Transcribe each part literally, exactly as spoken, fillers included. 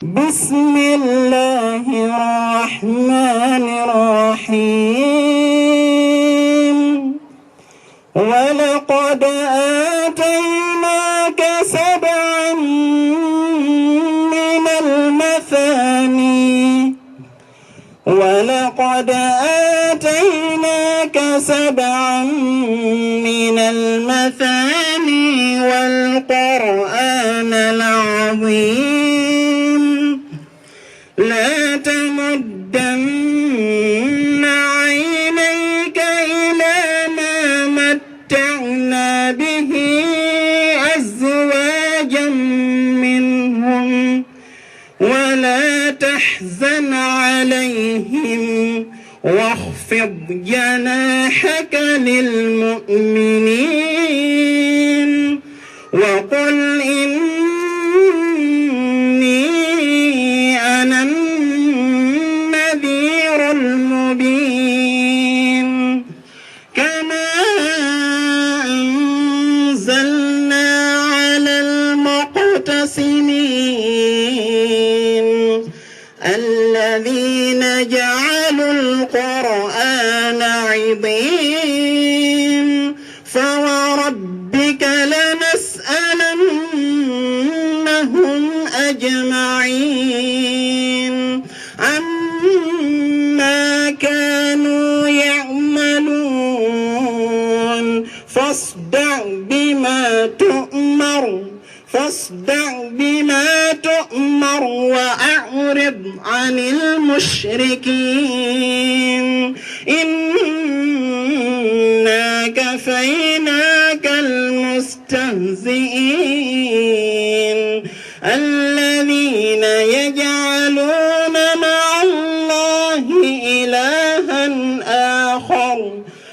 بسم الله الرحمن الرحيم. ولقد آتيناك سبعا من المثاني ولقد آتيناك سبعا من المثاني والقرآن العظيم. لا تمدن عينيك إلى ما متعنا به أزواجا منهم ولا تحزن عليهم واخفض جناحك للمؤمنين وقل إني أنا النذير المبين. كما أنزلنا على المقتسمين الذين جعلوا القرآن عظيم. فوربك لنسألنهم أجمعين عما كانوا يعملون. فاصدع بما تؤمر فاصدع بما تؤمر وأعرض عن المشركين إنا كفيناك المستهزئين الذين يجعلون مع الله إلها آخر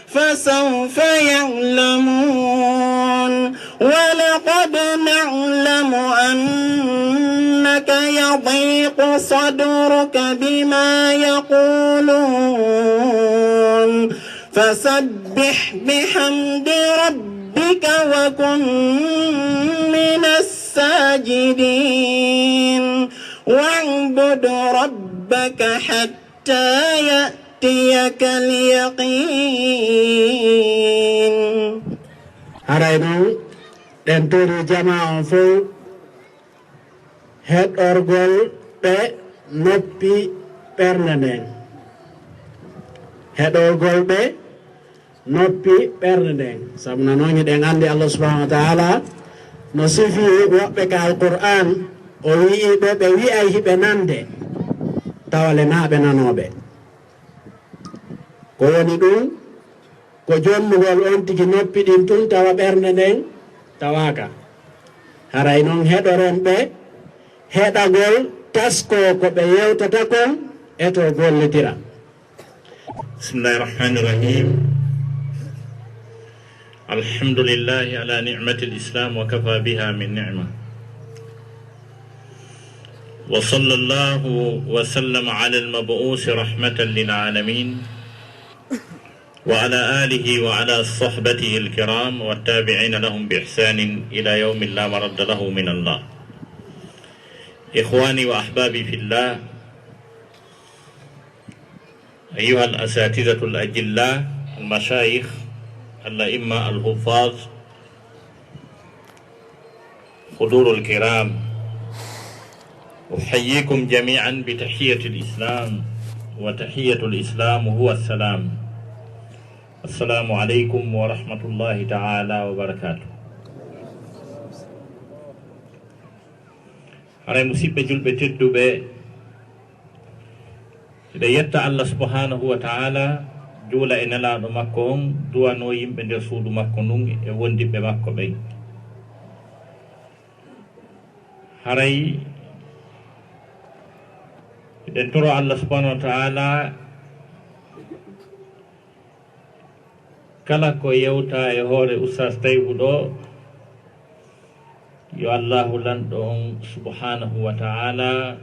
فسوف يعلمون ولقد نعلم أنك يضيق صدرك بما يقولون فسبح بحمد ربك وكن من الساجدين واعبد ربك حتى يأتيك اليقين. Haray noon, ɗen tori jamaa on fof heɗorgol ɓe noppi ɓernde nden. Heɗorgol ɓe noppi ɓernde nden. Sabu na noon hiɗen anndi Allah subhanahu wa ta'ala no sifi woɓɓe ka Alqur'an, o wi'i ɓe ɓe wi'ay hiɓe nande, tawa le naa ɓe nanooɓe. Ko woni ɗum, ko jonnugol on tigi noppi ɗin tun, tawa ɓernde nden tawaaka. Haray non heɗoren ɓe heɗagol taskoo ko ɓe yewtata kon e to gollitira. بسم الله الرحمن الرحيم. الحمد لله على نعمة الإسلام وكفى بها من نعمة. وصلى الله وسلم على المبعوث رحمة للعالمين وعلى آله وعلى صحبته الكرام والتابعين لهم بإحسان إلى يوم لا مرد له من الله. إخواني وأحبابي في الله، أيها الأساتذة الأجلاء، المشايخ، الأئمة، الحفاظ، حضور الكرام، أحييكم جميعا بتحية الإسلام، وتحية الإسلام هو السلام. السلام عليكم ورحمة الله تعالى وبركاته. Haray, musiɓɓe julɓe tedduɓe, hiɗen yetta Allah subhanahu wa ta'ala, juula e nelaaɗo makko on, du'anoo yimɓe nder suudu makko ndun e wondiɓɓe makko ɓen. Haray hiɗen toro Allah subhanahu wa ta'ala, kala ko yewta e hoore Ustaas Taybu ɗo, yo Allahu lanɗo on subhanahu wa ta'ala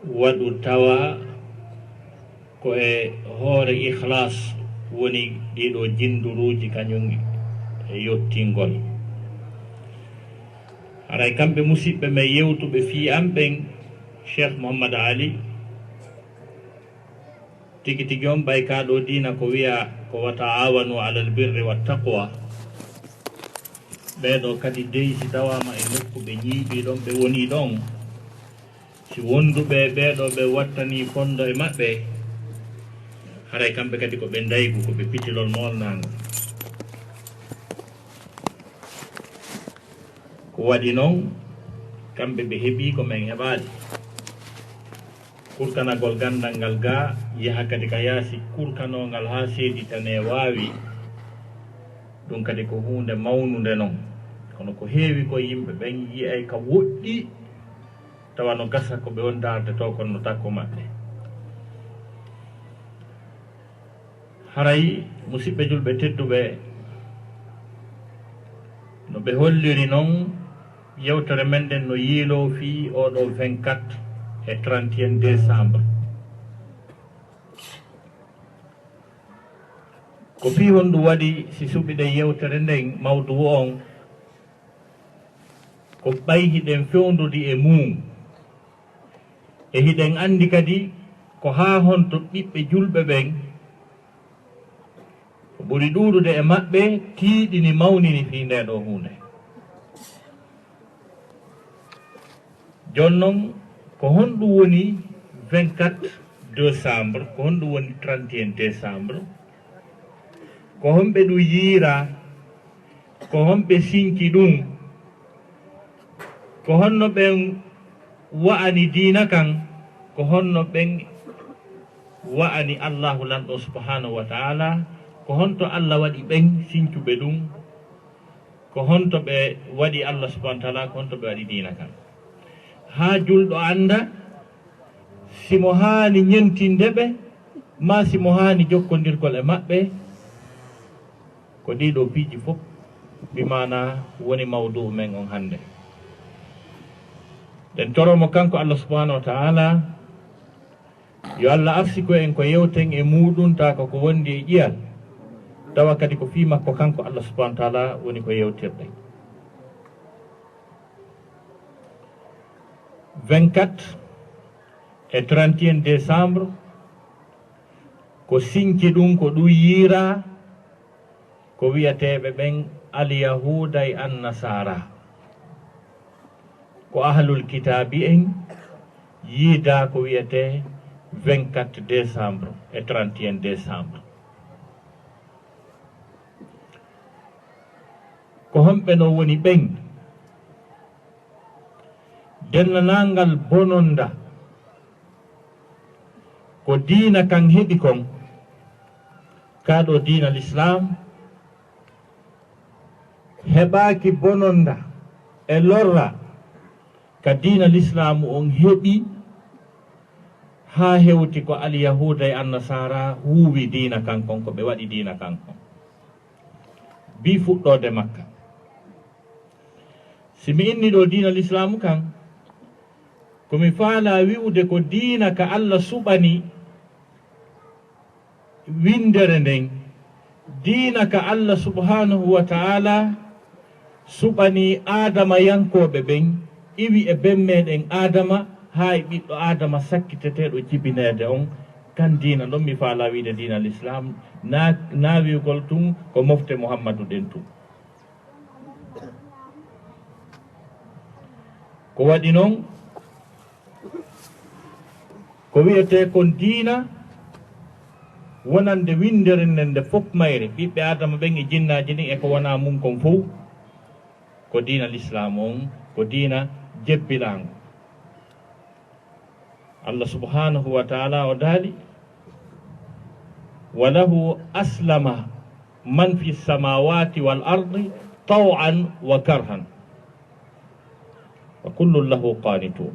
waɗu tawa ko e hoore ikhlas woni ɗiɗo jinduruuji kañum e yottingol. Haray kamɓe musiɓɓe men yewtuɓe fii an ɓen, Cheikh Mouhammad Ali, tigi tigi on ɓay kaa ɗoo diina ko wi'a ko wata aawanu alal birri wa taqwa. Ɓee ɗoo kadi dey si tawaama e nokku ɓe ñiiɓii ɗon, ɓe wonii ɗon, si wonduɓe e ɓee ɗoo ɓe wattanii fondo e maɓɓe, haray kamɓe kadi ko ɓe ndaygu, ko ɓe pitilol moolnaango. Ko waɗi non, kamɓe ɓe heɓii ko men heɓaali. Kurkanagol ganndal ngal gaa yaha kadi ka yaasi kurkanoongal haa seeditanee waawi. Ɗum kadi ko huunde mawnunde non. Kono ko heewi ko yimɓe ɓen yi'ay ka woɗɗi, tawa no gasa ko ɓe wondaade to kon no takko maɓɓe. Haray, musiɓɓe julɓe tedduɓe, no ɓe holliri non, yewtere men nden no yiiloo fii oo ɗoo vingt-quatre e trente et un décembre. Ko fii honɗum waɗi si suɓiɗen yewtere nden, mawduu on, ko ɓay hiɗen fewndodi e mum. E hiɗen anndi kadi ko haa honto ɓiɓɓe julɓe ɓen, ko ɓuri ɗuuɗude e maɓɓe, tiiɗini, mawnini fii ndee ɗoo huunde. Jooni non, ko honɗum woni vingt-quatre décembre? Ko honɗum woni trente et un décembre? Ko honɓe ɗum yiiraa? Ko honɓe sinci ɗum? Ko honno ɓen wa'ani diina kan? Ko honno ɓen wa'ani Allaahu Lanɗo subhaanahu wa ta'aalaa? Ko honto Allah waɗi ɓen sincuɓe ɗum? Ko honto ɓe waɗi Allah subhaanahu wa ta'aalaa? Ko honto ɓe waɗi diina kan? Haa julɗo annda si mo haani ñentinde ɓe, maa si mo haani jokkondirgol e maɓɓe, ko ɗii ɗoo piiji fof, bi maanaa woni mawduu men on hannde. Ɗen toroo mo kanko Allah subhaanahu wa ta'aalaa, yo Allah arsiku en ko yewten e muuɗum, taa ko ko wondi e ƴiyal, tawa kadi ko fii makko kanko Allah subhaanahu wa ta'aalaa woni ko yewtirɗen. Vingt-quatre e trente et un décembre, ko sinci ɗum, ko ɗum yiiraa, ko wi'eteeɓe ɓen Alyahuuda e Annasaara. Ko Ahlul Kitaabi en yiidaa ko wi'etee vingt-quatre décembre e trente et un décembre. Ko honɓe non woni ɓen? Denndaangal bononda ko diina kan heɓi kon, kaa ɗoo diina Lislaam, heɓaaki bononda e lorra ka diina Lislaamu on heɓi, haa hewti ko Alyahuuda e Annasaara huuwi diina kan kon, ko ɓe waɗi diina kan kon. Bii fuɗɗoode makka. Si mi inni ɗoo diina Lislaamu kan, ko mi faalaa wi'ude ko diina ka Allah suɓani winndere nden, diina ka Allah subhaanahu wa ta'aalaa suɓani Aadamayankooɓe ɓen, iwi e ben meɗen Aadama haa e ɓiɗɗo Aadama sakkiteteeɗo jibineede on, kan diina ɗon mi faalaa wi'ude diina Lislaam, naa, naa wi'ugol tun ko mofte Muhammadu ɗen tun. Ko waɗi non, ko wi'etee kon diina wonande winndere nden nde fof mayre, ɓiɓɓe Aadama ɓen e jinnaaji ɗin e ko wonaa mun kon fow, ko diina Lislaam on, ko diina jebbilaango. Allah subhaanahu wa ta'aalaa o daali: "Wa lahu aslama man fi samaawaati wal ardi taw'an wa karhan, wa kullun lahu qaanituun."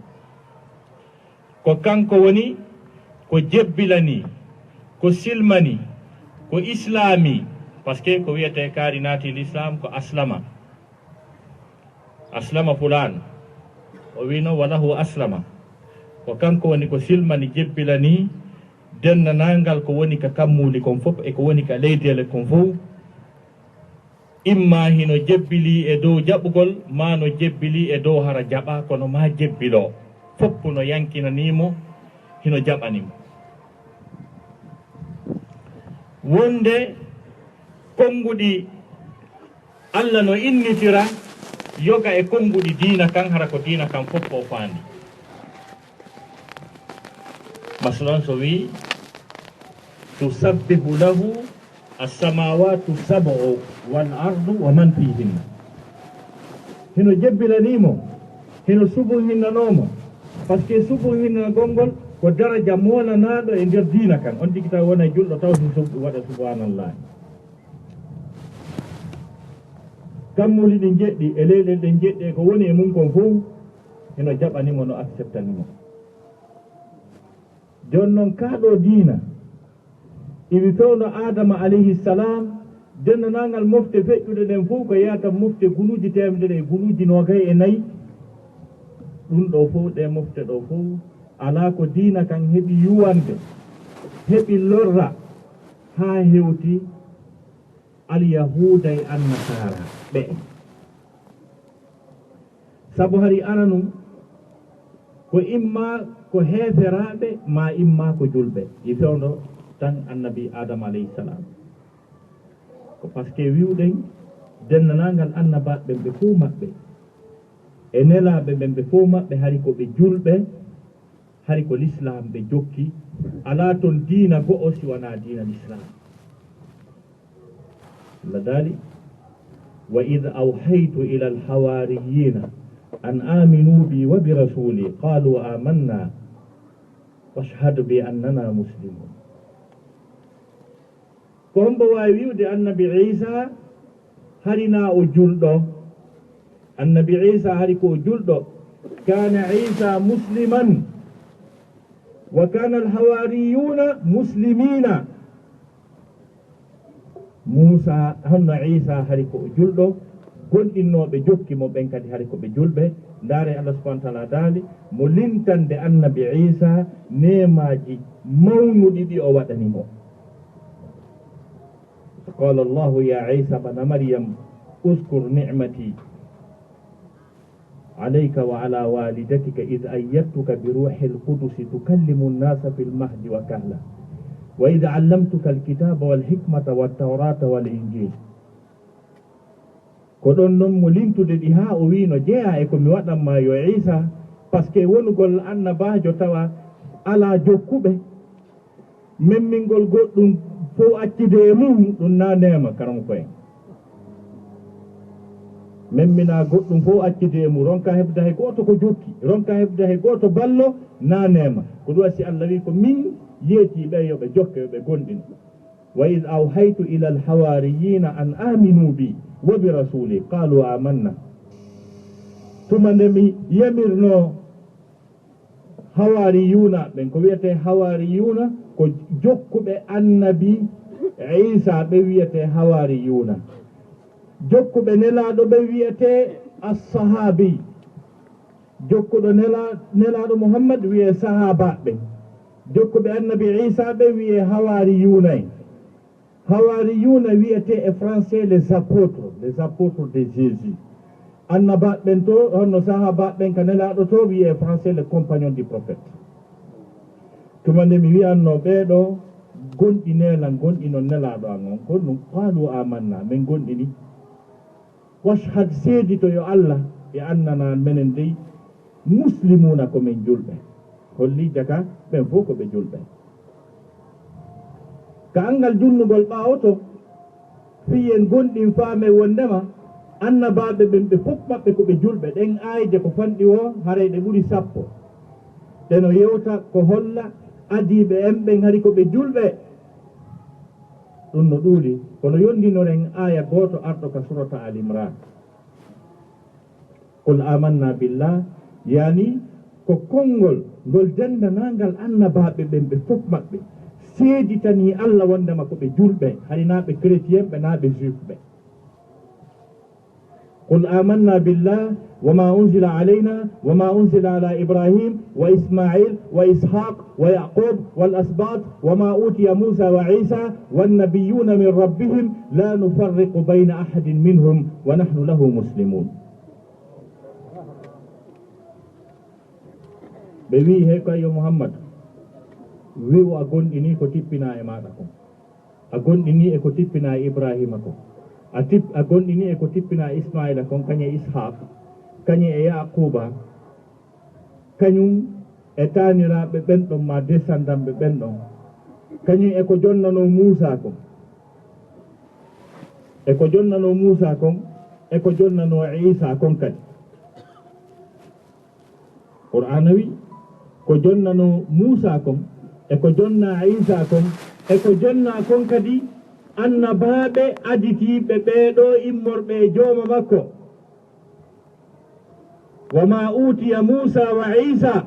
Ko kanko woni ko jebbilani, ko silmani, ko islaami, parce que ko wi'etee kaari naati l'islam ko aslama. Aslama fulaan. O wi'no: "Wa lahu aslama." Ko kanko woni ko silmani, jebbilani denndaangal ko woni ka kammuuli kon fof e ko woni ka leydeele kon fof. Imma hino jebbilii e dow jaɓugol, maa no jebbilii e dow hara jaɓaa, kono maa jebbiloo. Foppu no yankinanii mo, hino jaɓani mo. Wonde konnguɗi Alla no innitira yoga e konnguɗi diina kan, hara ko diina kan fof o faandi. Masalan, so wi'i, "Tusabbihu lahu as-samawatu sab'u wal ardu wa man fihinna." Hino jebbilanii mo, hino subuhinnanoo mo, parce que subuhinnagol ngol ko daraja moolanaaɗo e nder diina kan. On tigi taw wona julɗo taw si sub-, waɗa subhanallahi. Kammuuli ɗin jeɗɗi e leyɗe ɗen jeɗɗi e ko woni e mun kon fow, hino jaɓani mo, no acceptani mo. Jooni non, kaa ɗoo diina, iwi fewndo Aadama alayhi salam, denndaangal mofte feƴƴuɗe ɗen fow ko yaata mofte guluuji teemedere e guluuji noogay e nayi. Ɗum ɗoo fow, ɗee mofte ɗoo fow, alaa ko diina kan heɓi yuwande, heɓi lorra, haa hewti Alyahuuda e Annasaara ɓe. Sabu hari aranun, ko imma ko heeferaaɓe, maa imma ko julɓe. I fewndo tan Annabi Aadama alayhi salam. Ko parce que wi'uɗen denndaangal annabaaɓe ɓen ɓe fow maɓɓe, e nelaaɓe ɓen ɓe fow maɓɓe, hari ko ɓe julɓe, hari ko Lislaam ɓe jokki, alaa ton diina go'o si wanaa diina Lislaam. Allah daali, "Wa idh awhaytu ila al-hawariyina an aminu bi wa bi rasuli, qalu amanna, washhad bi annana muslimun." Ko hombo waawi wi'ude Annabi Iisa hari na o julɗo? Annabi Iisa hari ko o julɗo. Kana Iisa musliman, wa kana al-hawariyuna muslimina. Muusa, honno Iisa hari ko o julɗo, gonɗinnooɓe jokki mo ɓen kadi hari ko ɓe julɓe. Ndaare, Allah subhanahu wa ta'ala daali mo lintande Annabi Iisa neemaaji mawnuɗi ɗi o waɗani mo. Qala Allahu ya Iisa bna Maryam, uskur ni'mati alayka wa ala walidatika idh ayyadtuka bi ruhil qudusi tukallimu nnasa fil mahdi wa kahla, wa idh allamtuka alkitaba wal hikmata wat tawrata wal injil. Ko ɗon non mo lintude ɗi haa o wi'i no jeyaa e ko mi waɗan ma yo Iisa, parce que wonugol annabaajo tawa alaa jokkuɓe, memmingol goɗɗum fow accude e mum, ɗum na neema, karamoko en. Memminaa goɗɗum fow accude e mum, ronka heɓude hay gooto ko jokki, ronka heɓude hay gooto ballo, na neema. Ko ɗum waɗi si Allah wi'i ko min yeetii ɓe yo ɓe jokke, yo ɓe gonɗin. Wa idh awhaytu ila al-hawariyina an aminu bi wa bi rasuli, qalu amanna. Tuma nde mi yamirnoo hawaariyuuna ɓen, ko wiyetee hawaariyuuna, ko jokkuɓe Annabi Iisa, ɓe wiyetee hawaariyuuna. Jokkuɓe Nelaaɗo ɓe wiyetee as-sahaabi. Jokkuɗo Nela-, Nelaaɗo Muhammad wiyee sahaabaaɓe ɓen. Jokkuɓe Annabi Iisa ɓe wiyee hawaariyuuna en. Hawaariyuuna wiyetee e français les apôtres, les apôtres de Jésus. Annabaaɓe ɓen to, honno sahaabaaɓe ɓen ka Nelaaɗo to, wiyee e français les compagnons du prophète. Tuma nde mi wi'annoo ɓee ɗoo, gonɗinee lan, gonɗinon Nelaaɗo an on, ko ɗum, qaalu aamannaa, men gonɗini. Washhad, seedito yo Allah, e annanaa menen dey, muslimuuna, ko men julɓe. Holli jaka ɓen fow ko ɓe julɓe. Ka anngal junnugol ɓaawo to, fii en gonɗin faamen wonndema annabaaɓe ɓen ɓe fof maɓɓe ko ɓe julɓe. Ɗen aayje ko fanɗi woo, haray ɗe ɓuri sappo. Ɗe no yewta ko holla adiiɓe en ɓen hari ko ɓe julɓe. Ɗum no ɗuuɗi, kono yonndinoren aaya gooto arɗo ka surata Al Imran. Qul amanna billah, yaani ko konngol ngol denndanaangal annabaaɓe ɓen ɓe fof maɓɓe seeditanii Allah wonndema ko ɓe julɓe, hari naa ɓe chrétien ɓe, naa ɓe juif ɓe. قل آمنا بالله وما أنزل علينا وما أنزل على إبراهيم وإسماعيل وإسحاق ويعقوب والأسباط وما أوتي موسى وعيسى والنبيون من ربهم لا نفرق بين أحد منهم ونحن له مسلمون. Ɓe wi'i, hey ko yo Muhammad, wi'u a gonɗini ko tippinaa e maaɗa kon. A gonɗini e ko tippinaa e Ibraahiima kon. A tip-, a gonɗini e ko tippinaa e Ismaa'iila kon, kañum e Ishaaq, kañum e Yaaquuba, kañum e taaniraaɓe ɓen ɗon, maa descendantɓe ɓen ɗon. Kañum e ko jonnanoo Muusaa kon. E ko jonnanoo Muusaa kon, e ko jonnanoo Iisaa kon kadi. Qur'aana wi, ko jonnanoo Muusaa kon, e ko jonnaa Iisaa kon, e ko jonnaa kon kadi annabaaɓe aditiiɓe ɓee ɗoo immorɓe e jooma makko. Wa maa uutiya Muusaa wa Iisaa,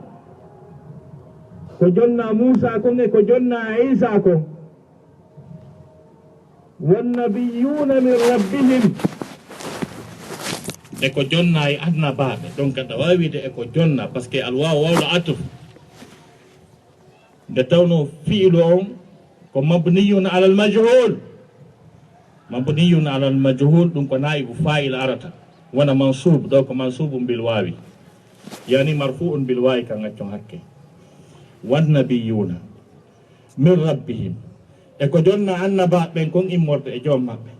ko jonnaa Muusaa kon e ko jonnaa Iisaa kon. Wannabiyuuna min rabbihim. E ko jonnaa e annabaaɓe. Donc, aɗa waawi wiide e ko jonnaa, parce que alwaawu wawlo atuf. Nde tawnoo fi'ilu on ko mabniyun alal majhul. Mabniyun alal majhul, ɗum ko naa'ibu faa'il arata. Wona mansuub, ɗo ko mansuubun bil waawi. Yani marfu'un bil waawi, kan accon hakke. Wannabiyuuna min rabbihim. E ko jonna annabaaɓe ɓen kon immorde e joom maɓɓe.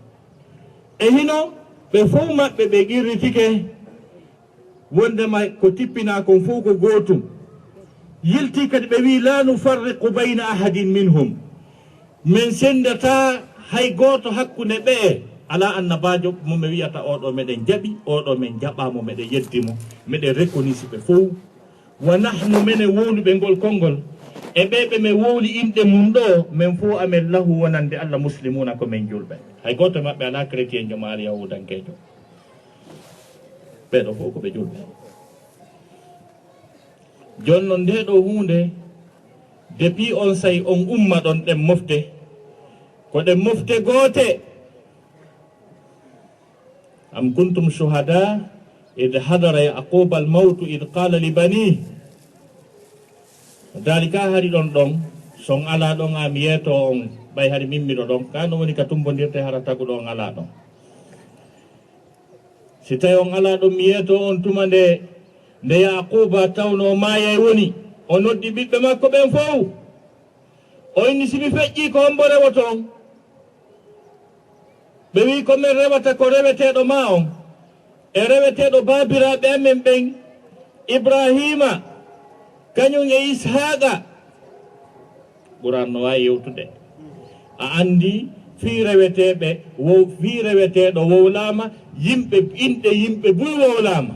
E hino ɓe fow maɓɓe ɓe qirritike wondema ko tippinaa kon fow ko gootum. Yilti kadi ɓe wi'i, "Laa nufarriqu bayna ahadin minhum." Men senndataa hay gooto hakkunde ɓe'e. Alaa annabaajo mo mi wi'ata, "Oo ɗoo meɗen jaɓi, oo ɗoo men jaɓaa mo, meɗen yeddi mo." Meɗen reconnaître ɓe fow. Wa nahnu, menen wowluɓe ngol konngol, e ɓee ɓe men wowli inɗe mum ɗoo, men fow amen lahu wonande Alla muslimuuna, ko men julɓe. Hay gooto e maɓɓe alaa chrétienjo maa alaa yahuudankeejo. Ɓee ɗoo fow ko ɓe julɓe. Jooni non ndee ɗoo huunde, depuis onsay on umma ɗon ɗen mofte, ko ɗen mofte goote. Am kuntum shuhada id hadara Yaquba al mawtu id qala li bani. Daalika hari ɗon ɗon, so on alaa ɗon, a mi yeeto on, ɓay hari min miɗo ɗon. Ka no woni ka tumbondirte hara taguɗo on alaa ɗon. Si tawi on alaa ɗon, mi yeeto on tuma nde, nde Yaquba tawnoo maayay woni, o noddi ɓiɓɓe makko ɓen fow. O inni, "Si mi feƴƴii, ko hombo rewoto on?" Ɓe wi'i, "Ko men rewata ko reweteeɗo maa on, e reweteeɗo baabiraaɓe amen ɓen, Ibraahiima, kañum e Ishaaqa." Qur'aan no waawi yewtude. A anndi fii reweteeɓe, wo-, fii reweteeɗo wowlaama, yimɓe, inɗe yimɓe buy wowlaama.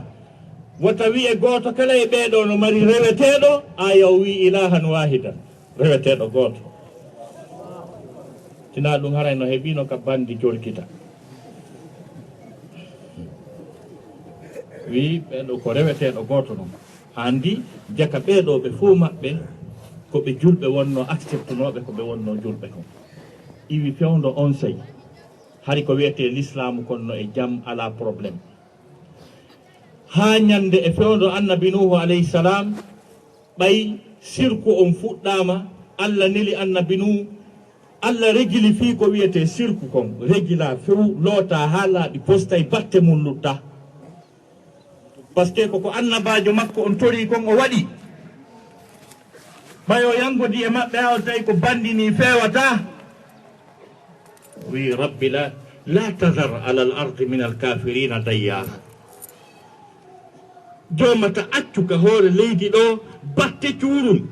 Wota wi'e gooto kala e ɓee ɗoo no mari reweteeɗo, aaya o wi'i, "Ilaahan waahidan." Reweteeɗo gooto. Tinaa ɗum haray no heɓiino ka banndi jorkita. Wi'i ɓee ɗoo ko reweteeɗo gooto non. Anndi jaka ɓee ɗoo ɓe fow maɓɓe ko ɓe julɓe wonnoo, acceptunooɓe ko ɓe wonnoo julɓe kon. Iwi fewndo onsay. Hari ko wi'etee lislaamu kon no e jam, alaa problème. Haa ñannde e fewndo Annabi Nuuhu alayhi salaam, ɓay sirku on fuɗɗaama, Alla neli Annabi Nuuhu, Alla regili fii ko wi'etee sirku kon, regila few, lootaa haa laaɓi, postay batte mun lutta. Parce que ko ko annabaajo makko on torii kon o waɗi. Ɓay o yanngodi e maɓɓe, haa o tawi ko banndi nii feewataa. Wi, "Rabbi, la, la tadhar ala al ardi min al kafirina dayyaara." Joomata accu ka hoore leydi ɗoo batte cuurun,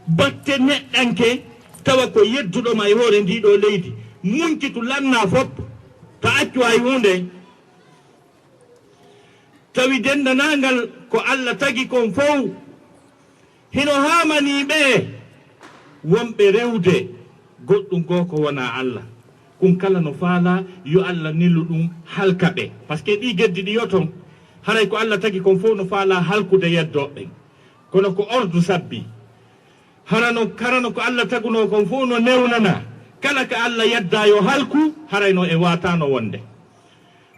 batte neɗɗanke, tawa ko yedduɗo ma e hoore ndii ɗoo leydi. Munkitu lannaa fop, ta accu hay huunde. Tawi denndanaangal ko Alla tagi kon fow, hino haamanii ɓe wonɓe rewde goɗɗum goo ko wonaa Alla. Kun kala no faalaa yo Alla nelu ɗum halka ɓe. Parce que ɗii geddi ɗi yo ton, haray ko Alla tagi kon fow no faalaa halkude yeddooɓe ɓen. Kono ko ordu sabbi. Harano, harano ko Alla tagunoo kon fow no newnanaa. Kala ka Alla yaddaa yo halku, harayno e waataano wonde.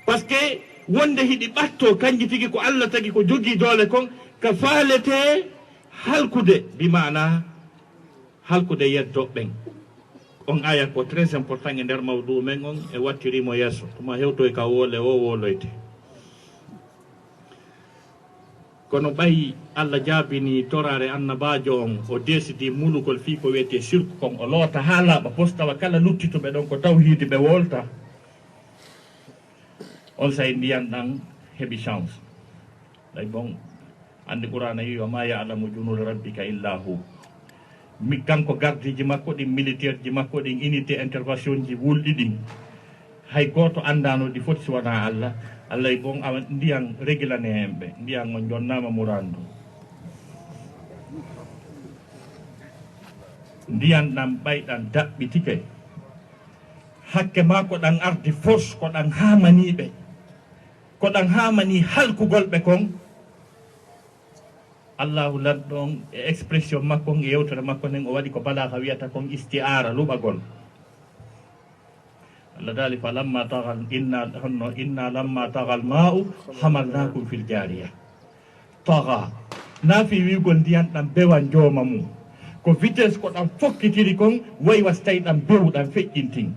Parce que wonde hiɗi ɓatto kanji tigi ko Allah tagi ko jogii doole kon, ka faalete halkude, bi maana halkude yeddo ɓen. On aya ko très important e nder mawdu men on, e wattiri mo yeeso. Tuma hewtoy ka woole o wooloyte. Kono ɓay Allah jaabini toraare annabaajo on, o desidi mulugol fii ko wiyetee sirku kon, o loota haa laaɓa, pos tawa kala luttituɓe ɗon ko tawhiidi ɓe wolta. On say ndiyan ɗan heɓi chance. Ɗay bon, anndi Qur'aana wi, "Wa ma ya'lamu junuda rabbika illa hu." Mi, kanko gardiiji makko ɗin, militaireji makko ɗin, unité intervention ji wulɗi ɗin, hay gooto anndaano ɗi foti si wanaa Allah. Allah wi bon, awa ndiyan regilane hen ɓe, ndiyan on jonnaama muraadu. Ndiyan ɗan ɓay ɗan daɓɓitike, hakke maa ko ɗan ardi force, ko ɗan haamanii ɓe, ko ɗan haamanii halkugol ɓe kon. Allahu lanɗo on e expression makko on e yewtere makko nden, o waɗi ko balaaga wiyata kon isti'aara, luɓagol. Allah daali, "Falamma tagal, inna, honno, inna lamma tagal ma'u hamalnakum fil jariya." Taga. Na fii wi'ugol ndiyan ɗan bewan jooma mum. Ko vitesse ko ɗan fokkitiri kon, way wa si tawi ɗan bewu, ɗan feƴƴintin.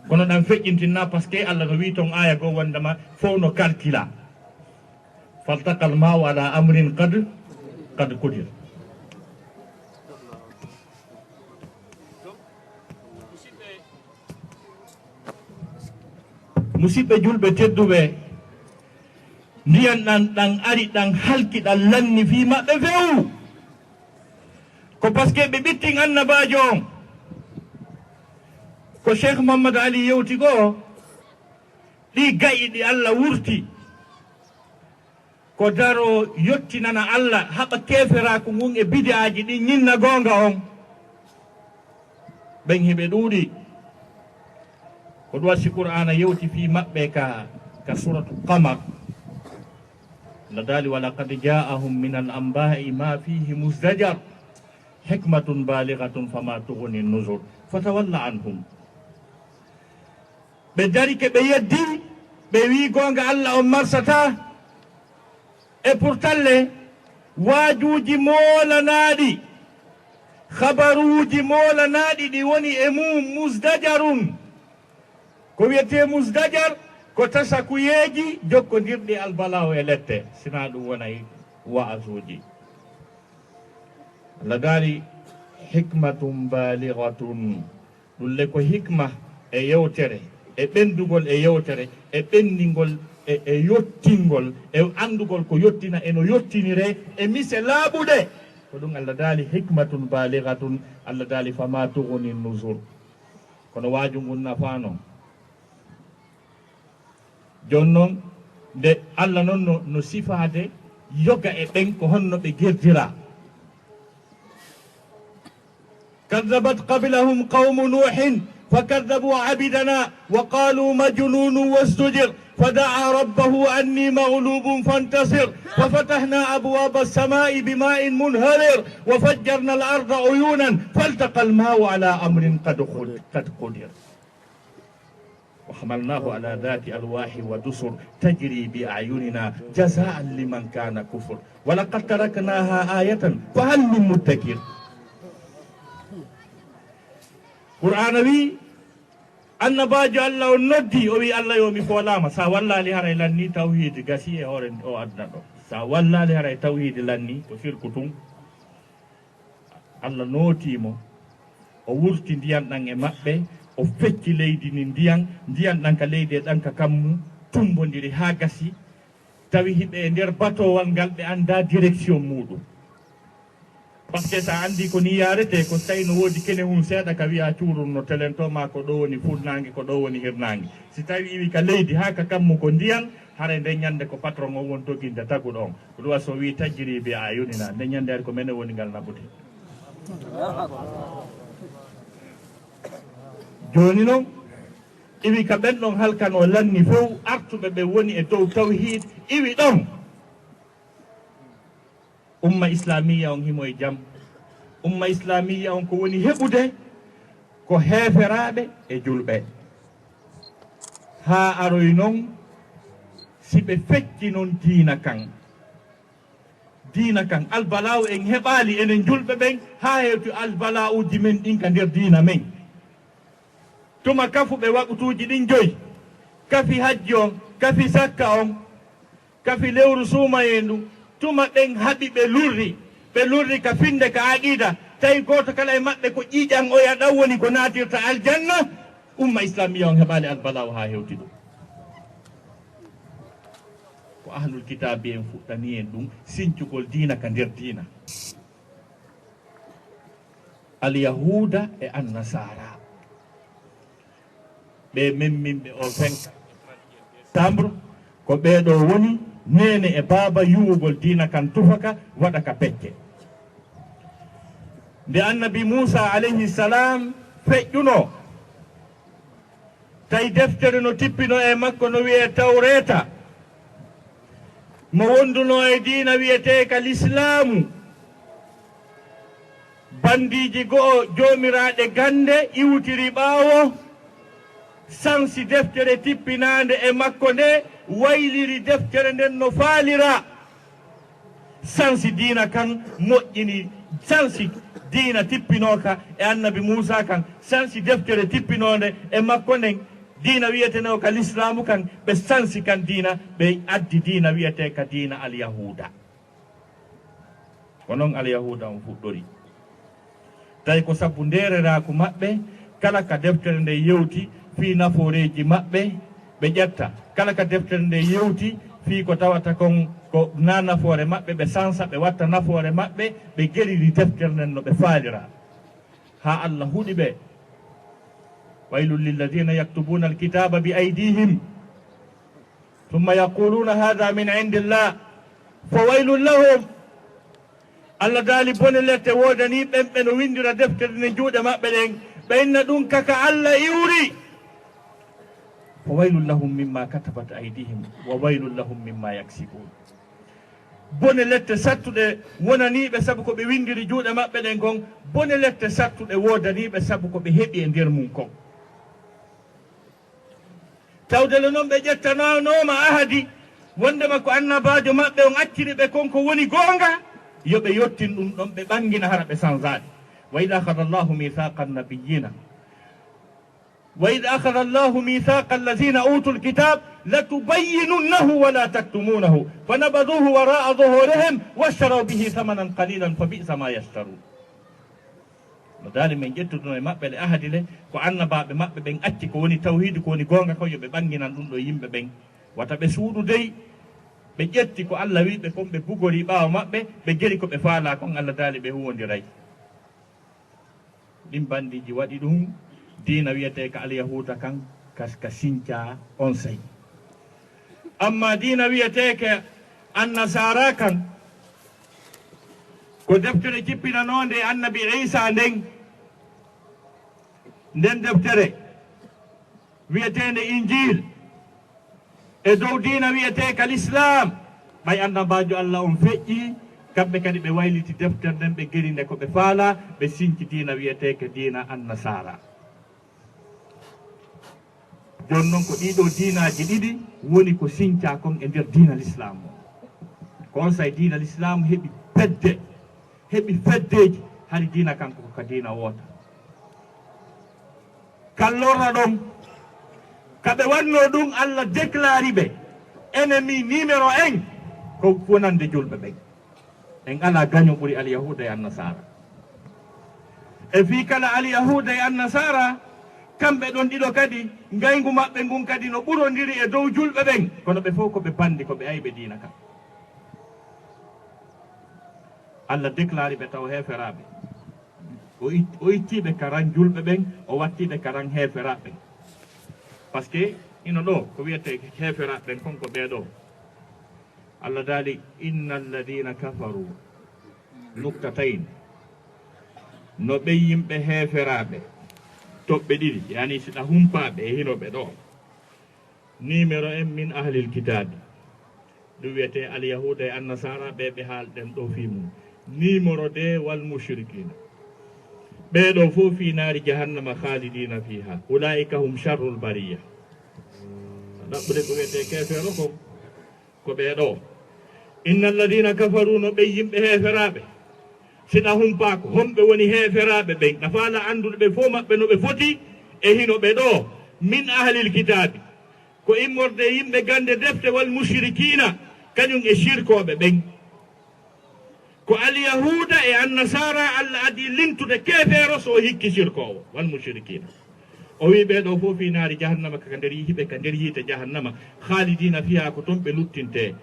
Kono ɗan feƴƴintin na, parce que Allah no wi'i ton aya goo wondema fow no calcula. "Faltaqal ma'u ala amrin qad, qad qudir." Musiɓɓe julɓe tedduɓe, ndiyan ɗan, ɗan ari, ɗan halki, ɗan lanni fii maɓɓe few. Ko parce que ɓe ɓittin annabaajo on. Ko Cheikh Mohammad Ali yewti goo, ɗi ga'i ɗi Allah wurti. Ko daro yottinana Allah, haɓa keeferaaku ngun e bid'aaji ɗin, ñinna goonga on. Ɓen hiɓe ɗuuɗi. Ko ɗum waɗi si Qur'aana yewti fii maɓɓe ka, ka Suratu Qamar. No daali, "Wa laqad ja'ahum min al anba'i ma fihi muzdajar, hikmatun balighatun fama tughni nuzur, fatawalla anhum." Ɓe darike, ɓe yeddi, ɓe wi'i goonga Allah on marsataa. E pourtant le, waajuuji moolanaaɗi, habaruuji moolanaaɗi ɗi woni e mum, musdajarun. Ko wiyetee musdajar, ko tasakuyeeji jokkondirɗi albalaawo e lette, sinaa ɗum wonay wa'azuuji. Allah daali, "Hikmatun balighatun." Ɗum le ko hikma e yewtere, e ɓenndugol e yewtere, e ɓenndingol, e, e yottingol, e anndugol ko yottina, e no yottiniree, e mise laaɓuɗe. Ko ɗum Allah daali, "Hikmatun balighatun", Allah daali, "Fama tughni nuzur." Kono waaju ngun nafaano. Jooni noon, nde Allah noon no, no sifaade yoga e ɓen ko honno ɓe gerdiraa. كذبت قبلهم قوم نوح فكذبوا عبدنا وقالوا مجنون وازدجر فدعا ربه أني مغلوب فانتصر ففتحنا أبواب السماء بماء منهمر وفجرنا الأرض عيونا فالتقى الماء على أمر قد قد-، قد قدر. وحملناه على ذات ألواح ودسر تجري بأعيننا جزاء لمن كان كفر ولقد تركناها آية فهل من مدكر. Qur'aana wi, annabaajo Allah on noddi, o wi, "Allah yo, mi foolaama, sa wallaali haray lanni tawhiidi gasi e hoore o aduna ɗo. Sa wallaali haray tawhiidi lanni, ko sirku tun." Allah nootii mo, o wurti ndiyan ɗan e maɓɓe, o fecci leydi ndin ndiyan, ndiyan ɗan ka leydi e ɗan ka kammu, tumbondiri haa gasi, tawi hiɓe e nder batoowal ngal ɓe anndaa direction muuɗum. Parce que sa anndi ko ni yaaretee, ko si tawi no woodi kene hun seeɗa ka wi'a cuurun no telento ma ko ɗo woni funnaange, ko ɗo woni hirnaange. Si tawi iwi ka leydi haa ka kammu ko ndiyan, haray nden ñannde ko patron on woni doginde taguɗo on. Ko ɗum waɗi so o wi'i tajjiri bi ayunina, nden ñannde hari ko menen woni ngal naɓude. Jooni non, iwi ka ɓen ɗon halkanoo lanni fow, artuɓe ɓe woni e dow tawhiid, iwi ɗon. Umma islaamiyya on himo e jam. Umma islaamiyya on ko woni heɓude ko heeferaaɓe e julɓe. Haa aroy non Si ɓe fecci noon diina kan, diina kan, albalaawu en heɓaali enen julɓe ɓen, haa hewti albala'uuji men ɗin ka nder diina men. Tuma kafuɓe waqtuuji ɗin joyi, kafi hajji on, kafi zakka on, kafi lewru suumayee ndun, tuma ɓen haɓi ɓe lurri, ɓe lurri ka finnde, ka aqiida, tawi gooto kala e maɓɓe ko ƴiiƴan oya ɗan woni ko naatirta aljanna, umma islaamiya on heɓaali albala'u haa hewti ɗum. Ko ahlul kitaabi en fuɗɗani en ɗum, sincugol diina ka nder diina. Alyahuuda e Annasaara. Ɓe memminɓe o vingt-quatre décembre, ko ɓee ɗoo woni neene e baaba yuwugol diina kan tufaka, waɗa ka pecce. Nde Annabi Muusaa alayhi salaam feƴƴunoo, tawi deftere no tippinoo e makko no wi'ee Tawreeta, mo wondunoo e diina wi'eteeka Lislaamu. Banndiiji go'o joomiraaɗe gannde iwtiri ɓaawo, sansi deftere tippinaande e makko nde, wayliri deftere nden no faaliraa. Sansi diina kan, moƴƴini, sansi diina tippinooka e Annabi Muusaa kan, sansi deftere tippinoonde e makko nden, diina wi'etenoo ka Lislaamu kan, ɓe sansi kan diina, ɓe addi diina wi'eteeka diina Alyahuuda. Ko non Alyahuuda on fuɗɗori. Tawi ko sabu ndeereraaku maɓɓe, kala ka deftere nde yewti fii nafooreeji maɓɓe, ɓe ƴetta. Kala ka deftere nde yewti fii ko tawata kon ko naa nafoore maɓɓe, ɓe sansa, ɓe watta nafoore maɓɓe, ɓe geriri deftere nden no ɓe faaliraa. Haa Allah huɗi ɓe. ويل للذين يكتبون الكتاب بأيديهم ثم يقولون هذا من عند الله فويل لهم. Allah daali, bone lette woodanii ɓen ɓe no winndira deftere nden juuɗe maɓɓe ɗen, ɓe inna ɗum ka ka Allah iwri. فويل لهم مما كتبت أيديهم وويل لهم مما يكسبون. Bone lette sattuɗe wonaniiɓe sabu ko ɓe winndiri juuɗe maɓɓe ɗen kon, bone lette sattuɗe woodaniiɓe sabu ko ɓe heɓi e nder mum kon. Tawde le non ɓe ƴettanooma ahadi, wondema ko annabaajo maɓɓe on acciri ɓe kon ko woni goonga, yo ɓe yottin ɗum ɗon, ɓe ɓangina hara ɓe sanzaade. وإذ أخذ الله ميثاق النبيين وإذ أخذ الله ميثاق الذين أوتوا الكتاب لتبيننه ولا تكتمونه فنبذوه وراء ظهورهم واشتروا به ثمنا قليلا فبئس ما يشترون. No daali men ƴettuduno e maɓɓe le ahadi le, ko annabaaɓe maɓɓe ɓen acci ko woni tawhiidu, ko woni goonga kon, yo ɓe ɓannginan ɗum ɗo yimɓe ɓen. Wata ɓe suuɗu dey, ɓe ƴetti ko Allah wi'i ɓe kon, ɓe bugori ɓaawo maɓɓe, ɓe geri ko ɓe faalaa kon, Allah daali ɓe huwondiray. Ɗin banndiiji waɗi ɗum, diina wi'eteeka Alyahuuda kan, ka, ka sincaa onsay. Ammaa diina wi'eteeka Annasaara kan, ko deftere jippinanoonde e Annabi Iisaa nden. Nden deftere wi'eteende Injiil, e dow diina wi'eteeka Lislaam, ɓay annabaajo Allah on feƴƴii, kamɓe kadi ɓe wayliti deftere nden, ɓe geri nde ko ɓe faalaa, ɓe sinci diina wi'eteeka diina Annasaara. Jooni non ko ɗii ɗoo diinaaji ɗiɗi woni ko sincaa kon e nder diina Lislaam on. Ko onsay diina Lislaam heɓi pedde, heɓi feddeeji, hari diina kan ko ka diina woota. Kallorra ɗon, ka ɓe wannoo ɗum, Allah déclari ɓe ennemi numéro un, ko wonande julɓe ɓen. En alaa gaño ɓuri Alyahuuda e Annasaara. E fii kala Alyahuuda e Annasaara, kamɓe ɗon ɗiɗo kadi, ngayngu maɓɓe ngun kadi no ɓurondiri e dow julɓe ɓen, kono ɓe fof ko ɓe banndi, ko ɓe ayɓe diina kan. Allah déclari ɓe taw heeferaaɓe. O it-, o ittii ɓe ka ran julɓe ɓen, o wattii ɓe ka ran heeferaaɓe ɓen. Parce que ino ɗoo, ko wiyetee heeferaaɓe ɓen kon ko ɓee ɗoo. Allah daali, "Inna alladina kafaru", nuktatayn. No ɓen yimɓe heeferaaɓe, toɓɓe ɗiɗi, yani si ɗa humpaaɓe e hino ɓe ɗoo. Numéro un min ahlil kitaabi. Ɗum wiyetee Alyahuuda e Annasaara, ɓe ɓe haalɗen ɗoo fii mum. Numéro deux wal mushrikina. Ɓee ɗoo fof fii naari jahannama khalidina fiha. Ulaika hum sharrul bariya. Ɗaɓɓude ko wiyetee keefeero kon. Ko ɓee ɗoo. Inna alladina kafaru, no ɓen yimɓe heeferaaɓe. Si ɗa humpaako, homɓe woni heeferaaɓe ɓen? Ɗa faala anndude ɓe fof maɓɓe no ɓe foti e hino ɓe ɗoo. Min ahlil kitaabi, ko immorde yimɓe gannde defte, wal mushrikina, kañum e sirkooɓe ɓen. Ko alyahuuda e annasaara Alla adii lintude keefeero so o hikki sirkoowo, wal mushrikina. O wi'i ɓee ɗoo fof fii naari jahannama, ka nder yi-, hiɓe ka nder yiite jahannama, khalidina fiha, ko ton ɓe luttintee.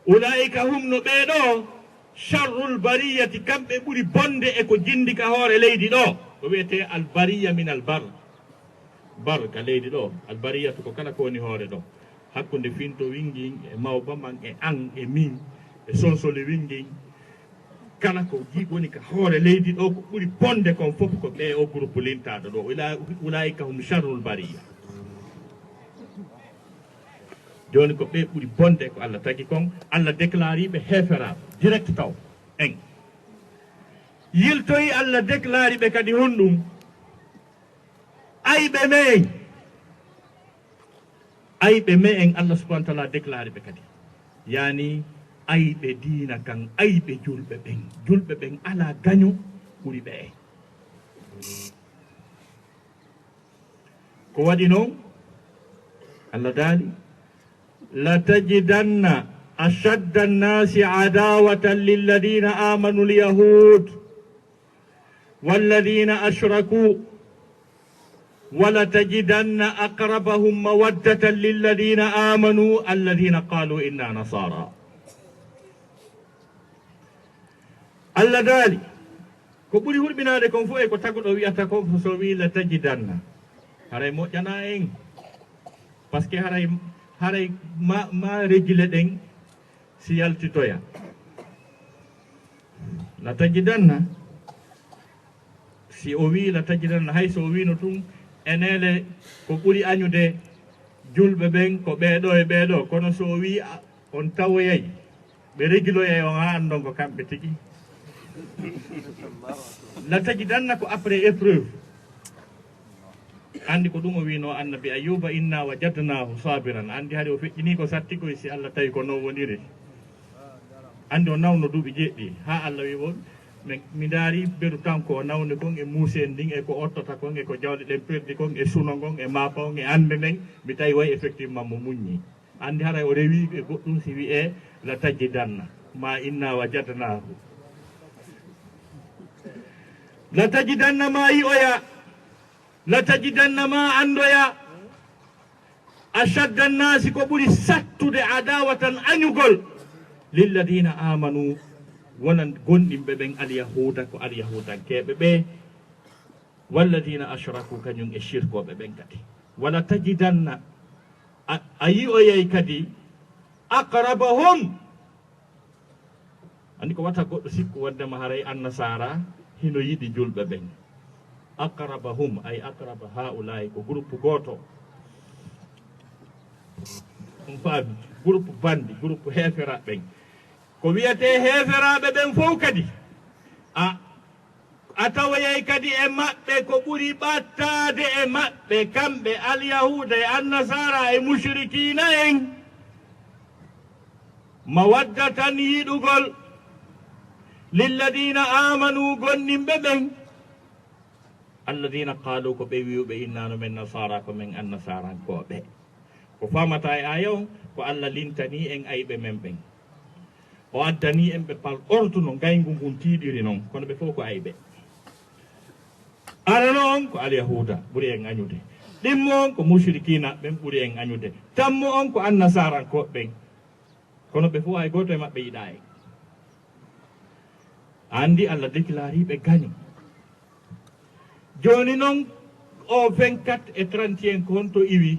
Ulaika hum, no ɓee ɗoo, sharrul bariyati, kamɓe ɓuri bonde e ko jinndi ka hoore leydi ɗoo. Ko wi'etee al bariya min al bar. Bar ka leydi ɗoo, al bariyatu ko kala ko woni hoore ɗoo. Hakkunde finto wingin e mawba man e an e min e sonsoli wingin, kala ko gi-, woni ka hoore leydi ɗoo, ko ɓuri bonde kon fof ko ɓee o groupe lintaaɗo ɗoo. Ula-, ulaika hum sharrul bariya. Jooni ko ɓe ɓuri bonde ko Alla tagi kon. Alla déclare ɓe heeferaaɓe direct taw en. Yiltoyi Alla déclare ɓe kadi honɗum? Ayɓe men. Ayɓe men Alla subhanahu wa taala déclare ɓe kadi. Yani ayɓe diina kan, ayɓe julɓe ɓen. Julɓe ɓen alaa gaño ɓuri ɓe. Ko waɗi non, Alla daali, "Latajidanna ashadda annasi adawatan lilladina amanu alyahud walladina ashraku, walatajidanna aqrabahum mawaddatan lilladina amanu alladina qalu inna nasara." Alla daali, ko ɓuri hurɓinaade kon fof e ko taguɗo wi'ata kon, so wi'i la tajidanna. Haray moƴƴana en. Parce que haray, haray ma, ma régulé ɗen si yaltitoya. La tajidanna, si o wi'i la tajidanna, hay so o wi'no tun, enele ko ɓuri añude julɓe ɓen ko ɓee ɗoo e ɓee ɗoo, kono so o wi'i a, on tawoyay, ɓe regiloyay on, haa anndon ko kamɓe tigi. La tajidanna ko après épreuve. Anndi ko ɗum o wi'no Annabi Ayyuba, "Inna wajadnahu sabiran." Anndi hari o feƴƴini ko sattigoy si Alla tawi ko non woniri. Anndi o nawno duuɓi jeeɗiɗi, haa Alla wi'i on, "Mi, mi ndaari beru tan ko o nawni kon e muuseen ndin, e ko ottata kon, e ko jawle ɗen perdi kon, e suno ngon, e maafa on, e annde nden, mi tawi way effectivement mo muññi." Anndi haray o rewi e goɗɗum si wi'e la tajidanna, ma inna wajadnahu. La tajidanna ma yi'oya, la tajidanna ma anndoya, ashadda annasi ko ɓuri sattude adawatan añugol, lilladina amanu, wonan gonɗinɓe ɓen, alyahuda ko alyahudankeeɓe ɓe, walladina ashraku kañum e shirkooɓe ɓen kadi. Wala tajidanna, a, a yi'oyay kadi, aqrabahum, anndi ko wata goɗɗo sikku wondema haray annasaara hino yiɗi julɓe ɓen. Aqrabahum, ay aqraba haula'i, ko groupe gooto. On faami? Groupe bandi, groupe heeferaaɓe ɓen. Ko wi'etee heeferaaɓe ɓen fow kadi, a, a tawoyay kadi e maɓɓe ko ɓuri ɓattaade e maɓɓe, kamɓe alyahuuda e annasaara e mushrikiina en, mawaddatan, yiɗugol, lilladina amanu, gonɗinɓe ɓen, alladina qaalu, ko ɓe wi'uɓe, inna no men nasaara, ko men annasaarankooɓe. Ko faamata e aaya on, ko Alla lintanii en ayɓe men ɓen. O addanii en ɓe par ordre no ngayngu ngun tiiɗiri non, kono ɓe fow ko ayɓe. Arano on ko alyahuuda ɓuri en añude. Ɗimmo on ko mushrikiina ɓen ɓuri en añude. Tammo on ko annasaarankooɓe ɓen. Kono ɓe fow hay gooto e maɓɓe yiɗaa en. Anndi Alla déclare ɓe gaño. Jooni non, o vingt-quatre e trente et un ko honto iwi?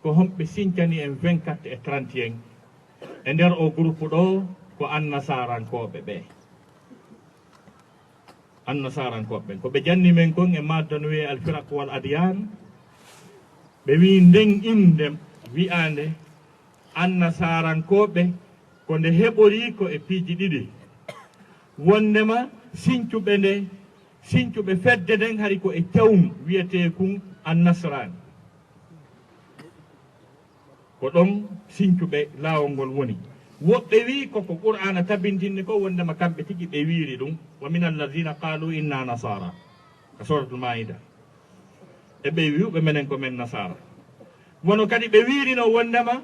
Ko homɓe sincani en vingt-quatre e trente et un? E nder o groupe ɗo, ko annasaarankooɓe ɓe. Annasaarankooɓe ɓen. Ko ɓe janni men kon e madda no wi'e Al Firaq wal Adyan. Ɓe wi'i nden innde wi'aande annasaarankooɓe, ko nde heɓori ko e piiji ɗiɗi. Wondema sincuɓe nde, sincuɓe fedde nden hari ko e cawnu wi'etee kun annasraan. Ko ɗon sincuɓe laawol ngol woni. Woɓɓe wi'i ko ko Qur'aana tabintinni ko wondema kamɓe tigi ɓe wi'iri ɗum. Wa min alladhina qalu inna nasara. Ka Suratul Maida. E ɓe wi'uɓe menen ko men nasara. Wono kadi ɓe wi'irino wondema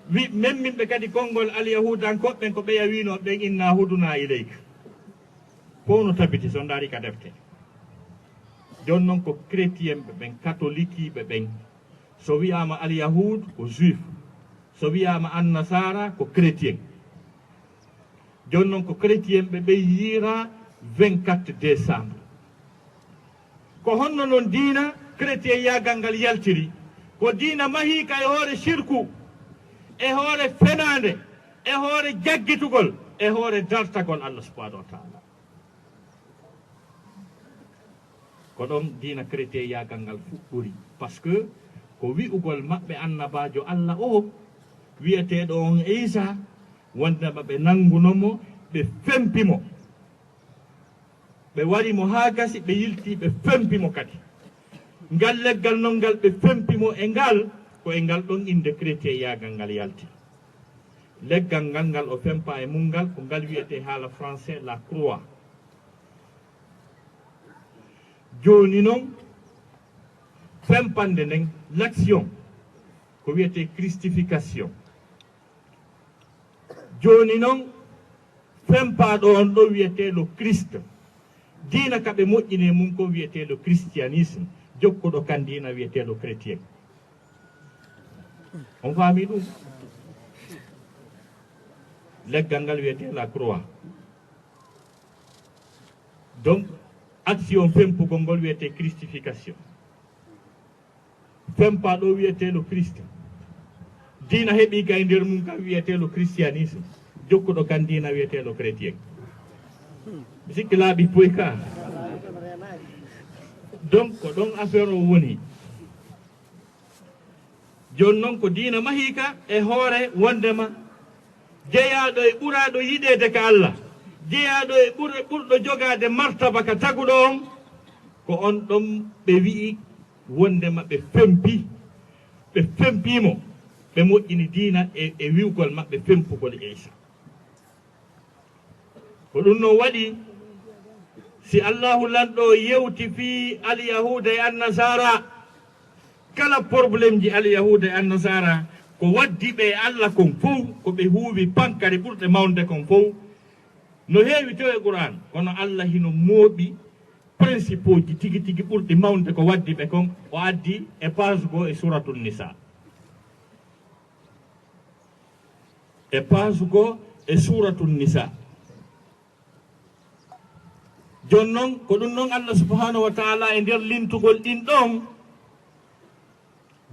wi-, memminɓe kadi konngol alyahuudankoɓe ɓen ko ɓeya wi'ino ɓen inna huduna ilayka. Fow no tabiti so ndaari ka defte. Jooni non ko chrétienɓe ɓen, katolikiiɓe ɓen. So wi'aama alyahuud ko juif. So wi'aama annasara ko chrétien. Jooni non ko chrétienɓe ɓen yiira vingt-quatre décembre. Ko honno non diina chrétienyagal ngal yaltiri? Ko diina mahiika e hoore shirku, e hoore fenaande, e hoore jaggitugol, e hoore dartagol Allah subhanahu wa ta'ala. Ko ɗon diina chrétienyagal ngal fuɗɗori. Parce que ko wi'ugol maɓɓe annabaajo Allah o, wi'eteeɗo on Iisa, wondema ɓe nanguno mo, ɓe fempi mo. Ɓe wari mo haa gasi, ɓe yilti, ɓe fempi mo kadi. Ngal leggal non ngal ɓe fempi mo e ngal, ko e ngal ɗon innde chrétienyagal ngal yalti. Leggal ngal, ngal o fempaa e mum ngal, ko ngal wi'etee haala français la croix. Jooni non, fempande nden, l'action, ko wi'etee christification. Jooni non, fempaaɗo on ɗo wi'etee le Christ. Diina ka ɓe moƴƴini e mum ko wi'etee le christianisme. Jokkuɗo kan diina wi'etee le chrétien. On faami ɗum? Leggal ngal wi'etee la croix. Donc, action fempugol ngol wi'etee christification. Fempaaɗo wi'etee le Christ. Diina heɓi ka e nder mum kan wi'etee le christianisme. Jokkuɗo kan diina wi'etee le chrétien. Mi sikki laaɓi poy ka. Donc, ko ɗon affaire o woni. Jooni non ko diina mahiika e hoore wondema jeyaaɗo e ɓuraaɗo yiɗeede ka Allah, jeyaaɗo e ɓur-, ɓurɗo jogaade martaba ka taguɗo on, ko on ɗon ɓe wi'i wondema ɓe fempi, ɓe fempii mo, ɓe moƴƴini diina e, e wi'ugol maɓɓe fempugol Iisa. Ko ɗum non waɗi, si Allaahu Lanɗo yewti fii Alyahuuda e Annasaara, kala poroblemji Alyahuuda e Annasaara, ko waddi ɓe e Alla kon fow, ko ɓe huuwi pankare ɓurɗe mawnde kon fow. No heewi tew e Qur'aan, kono Alla hino mooɓi principeuji tigi tigi ɓurɗi mawnde ko waddi ɓe kon, o addi e page goo e Suuratul Nisaa. E page goo e Suuratul Nisaa. Jooni non, ko ɗum non Allah subhanahu wa ta'ala e nder lintugol ɗin ɗon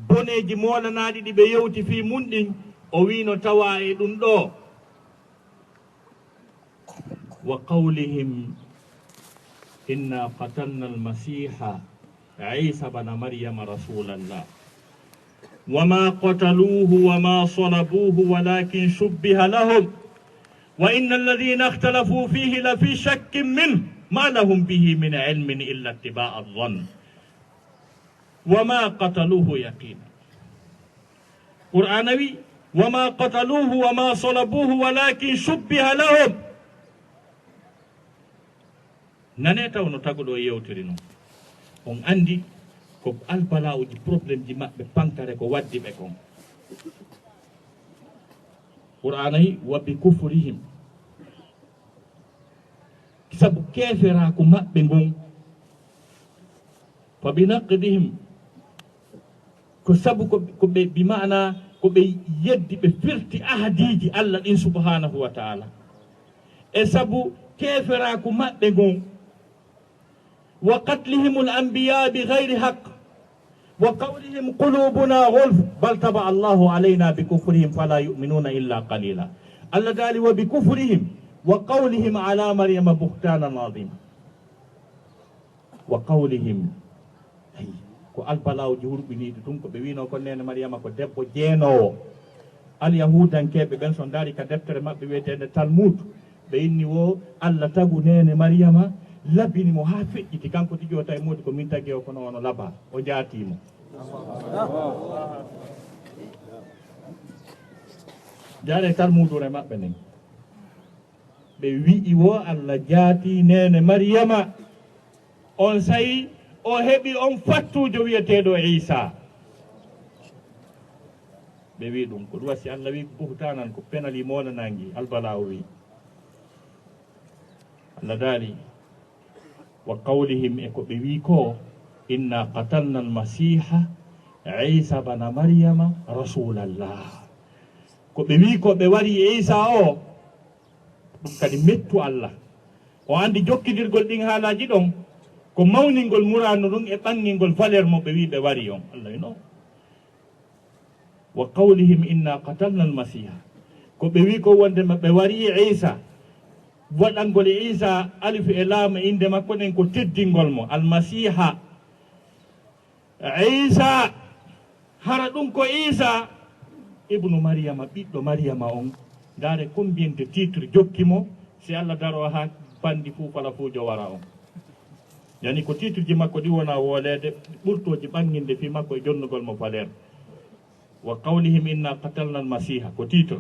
boneeji moolanaaɗi ɗi ɓe yewti fii mun ɗin, o wiino tawa e ɗum ɗoo. وقولهم إنا قتلنا المسيح عيسى ابن مريم رسول الله وما قتلوه وما صلبوه ولكن شبه لهم وإن الذين اختلفوا فيه لفي شك منه ما لهم به من علم إلا اتباع الظن وما قتلوه يقينا. Qur'aana wi, وما قتلوه وما صلبوه ولكن شبه لهم. Nanee taw no taguɗo o yewtiri non. On anndi ko albala'uji, problemji maɓɓe pankare ko waddi ɓe kon. Qur'aana wi, وبكفرهم. Sabu keeferaaku maɓɓe ngun. فبنقضهم. Ko sabu ko, ko ɓe, bi ma'ana, ko ɓe yeddi, ɓe firti ahadiiji Allah ɗin subhanahu wa ta'ala. E sabu keeferaaku maɓɓe ngun. وقتلهم الأنبياء بغير حق. وقولهم قلوبنا غلف. بل طبع الله علينا بكفرهم فلا يؤمنون إلا قليلا. Allah daali وبكفرهم وقولهم على مريم بهتانا عظيما. وقولهم. Hey, ko albala'uji hurɓiniiɗi tun, ko ɓe wiino kon neene Mariyama ko debbo jeenoowo. Alyahuudankeeɓe ɓen, so ndaari ka deftere maɓɓe wi'eteende Talmud, ɓe inni wo Allah tagu neene Mariyama, labini mo haa feƴƴiti, kanko tigi o tawi moodi ko min tagi o, kono ono laba, o jaatii mo. Njaaree talmuuduure maɓɓe nden. Ɓe wi'i wo Allah jaati neene Mariyama. On sayi o heɓi on fattuujo wi'eteeɗo Iisa. Ɓe wi'i ɗum, ko ɗum wasi Allah wi'i buhtaanan, ko penali moolanaangi, Albalaa o wi'i. Allah daali, wa qawlihim, e ko ɓe wi'i ko, inna qatalna almasiha Iisa bana Mariyama rasulallah. Ko ɓe wi'i ko ɓe wari Iisa o, ɗum kadi mettu Allah. O anndi jokkidirgol ɗin haalaaji ɗon, ko mawningol muraadu ndun e ɓanngingol valeur mo ɓe wi'i ɓe wari on. Allah wi'i no. Wa qawlihim inna qatalna almasiha. Ko ɓe wi'i ko wondema ɓe wari Iisa, waɗangol Iisa alif e laam e innde makko nden ko teddingol mo, almasiha. Iisa, hara ɗum ko Iisa ibnu Mariyama, ɓiɗɗo Mariyama on. Ndaare combien de titre jokki mo, si Allah daro haa banndi fuu falafuujo wara on. Yani ko titre ji makko ɗi wona wooleede, ɓurtooji ɓannginde fii makko e jonnugol mo valeur. Wa qawlihim inna qatalna almasiha ko titre,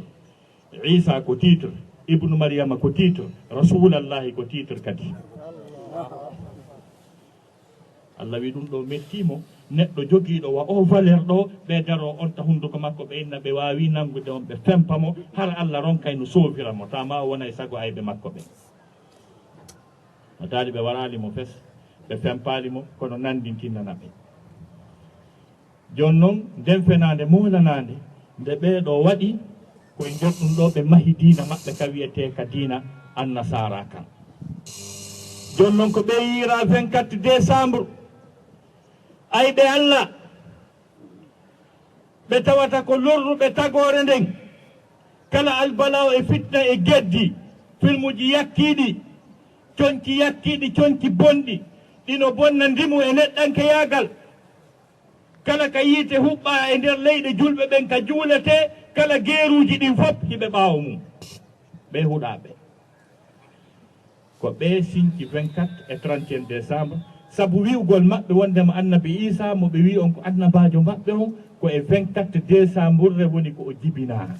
Iisa ko titre, ibnu Mariyama ko titre, rasulallahi ko titre kadi. Allah wi ɗum ɗo metti mo, neɗɗo jogiiɗo wa o valeur ɗo, ɓe daro on ta hunnduko makko, ɓe inna ɓe waawi nanngude on, ɓe fempa mo, hara Allah ronkay no soofira mo, ta ma o wonay sago ayɓe makko ɓe. No daali ɓe waraali mo fes, ɓe fempaali mo, kono nanndintinana ɓe. Jooni non, nden fenaande moolanaande, nde ɓee ɗoo waɗi, ko e nder ɗum ɗoo ɓe mahi diina maɓɓe ka wi'etee ka diina Annasaara kan. Jooni non ko ɓe yiira vingt-quatre décembre, ayɓe Allah, ɓe tawata ko lorruɓe tagoore nden. Kala albalaa e fitna e geddi, filmuji yakkiiɗi, conci yakkiiɗi, conci bonɗi, ɗino bonna ndimu e neɗɗankeyaagal. Kala ka yiite huɓɓaa e nder leyɗe julɓe ɓen ka juuletee, kala geeruuji ɗin fof hiɓe ɓaawo mum. Ɓe huɗaaɓe. Ko ɓe sinci vingt-quatre e trente et un décembre, sabu wi'ugol maɓɓe wondema Annabi Iisaa mo ɓe wi'i on ko annabaajo maɓɓe on, ko e vingt-quatre décembre woni ko o jibinaa.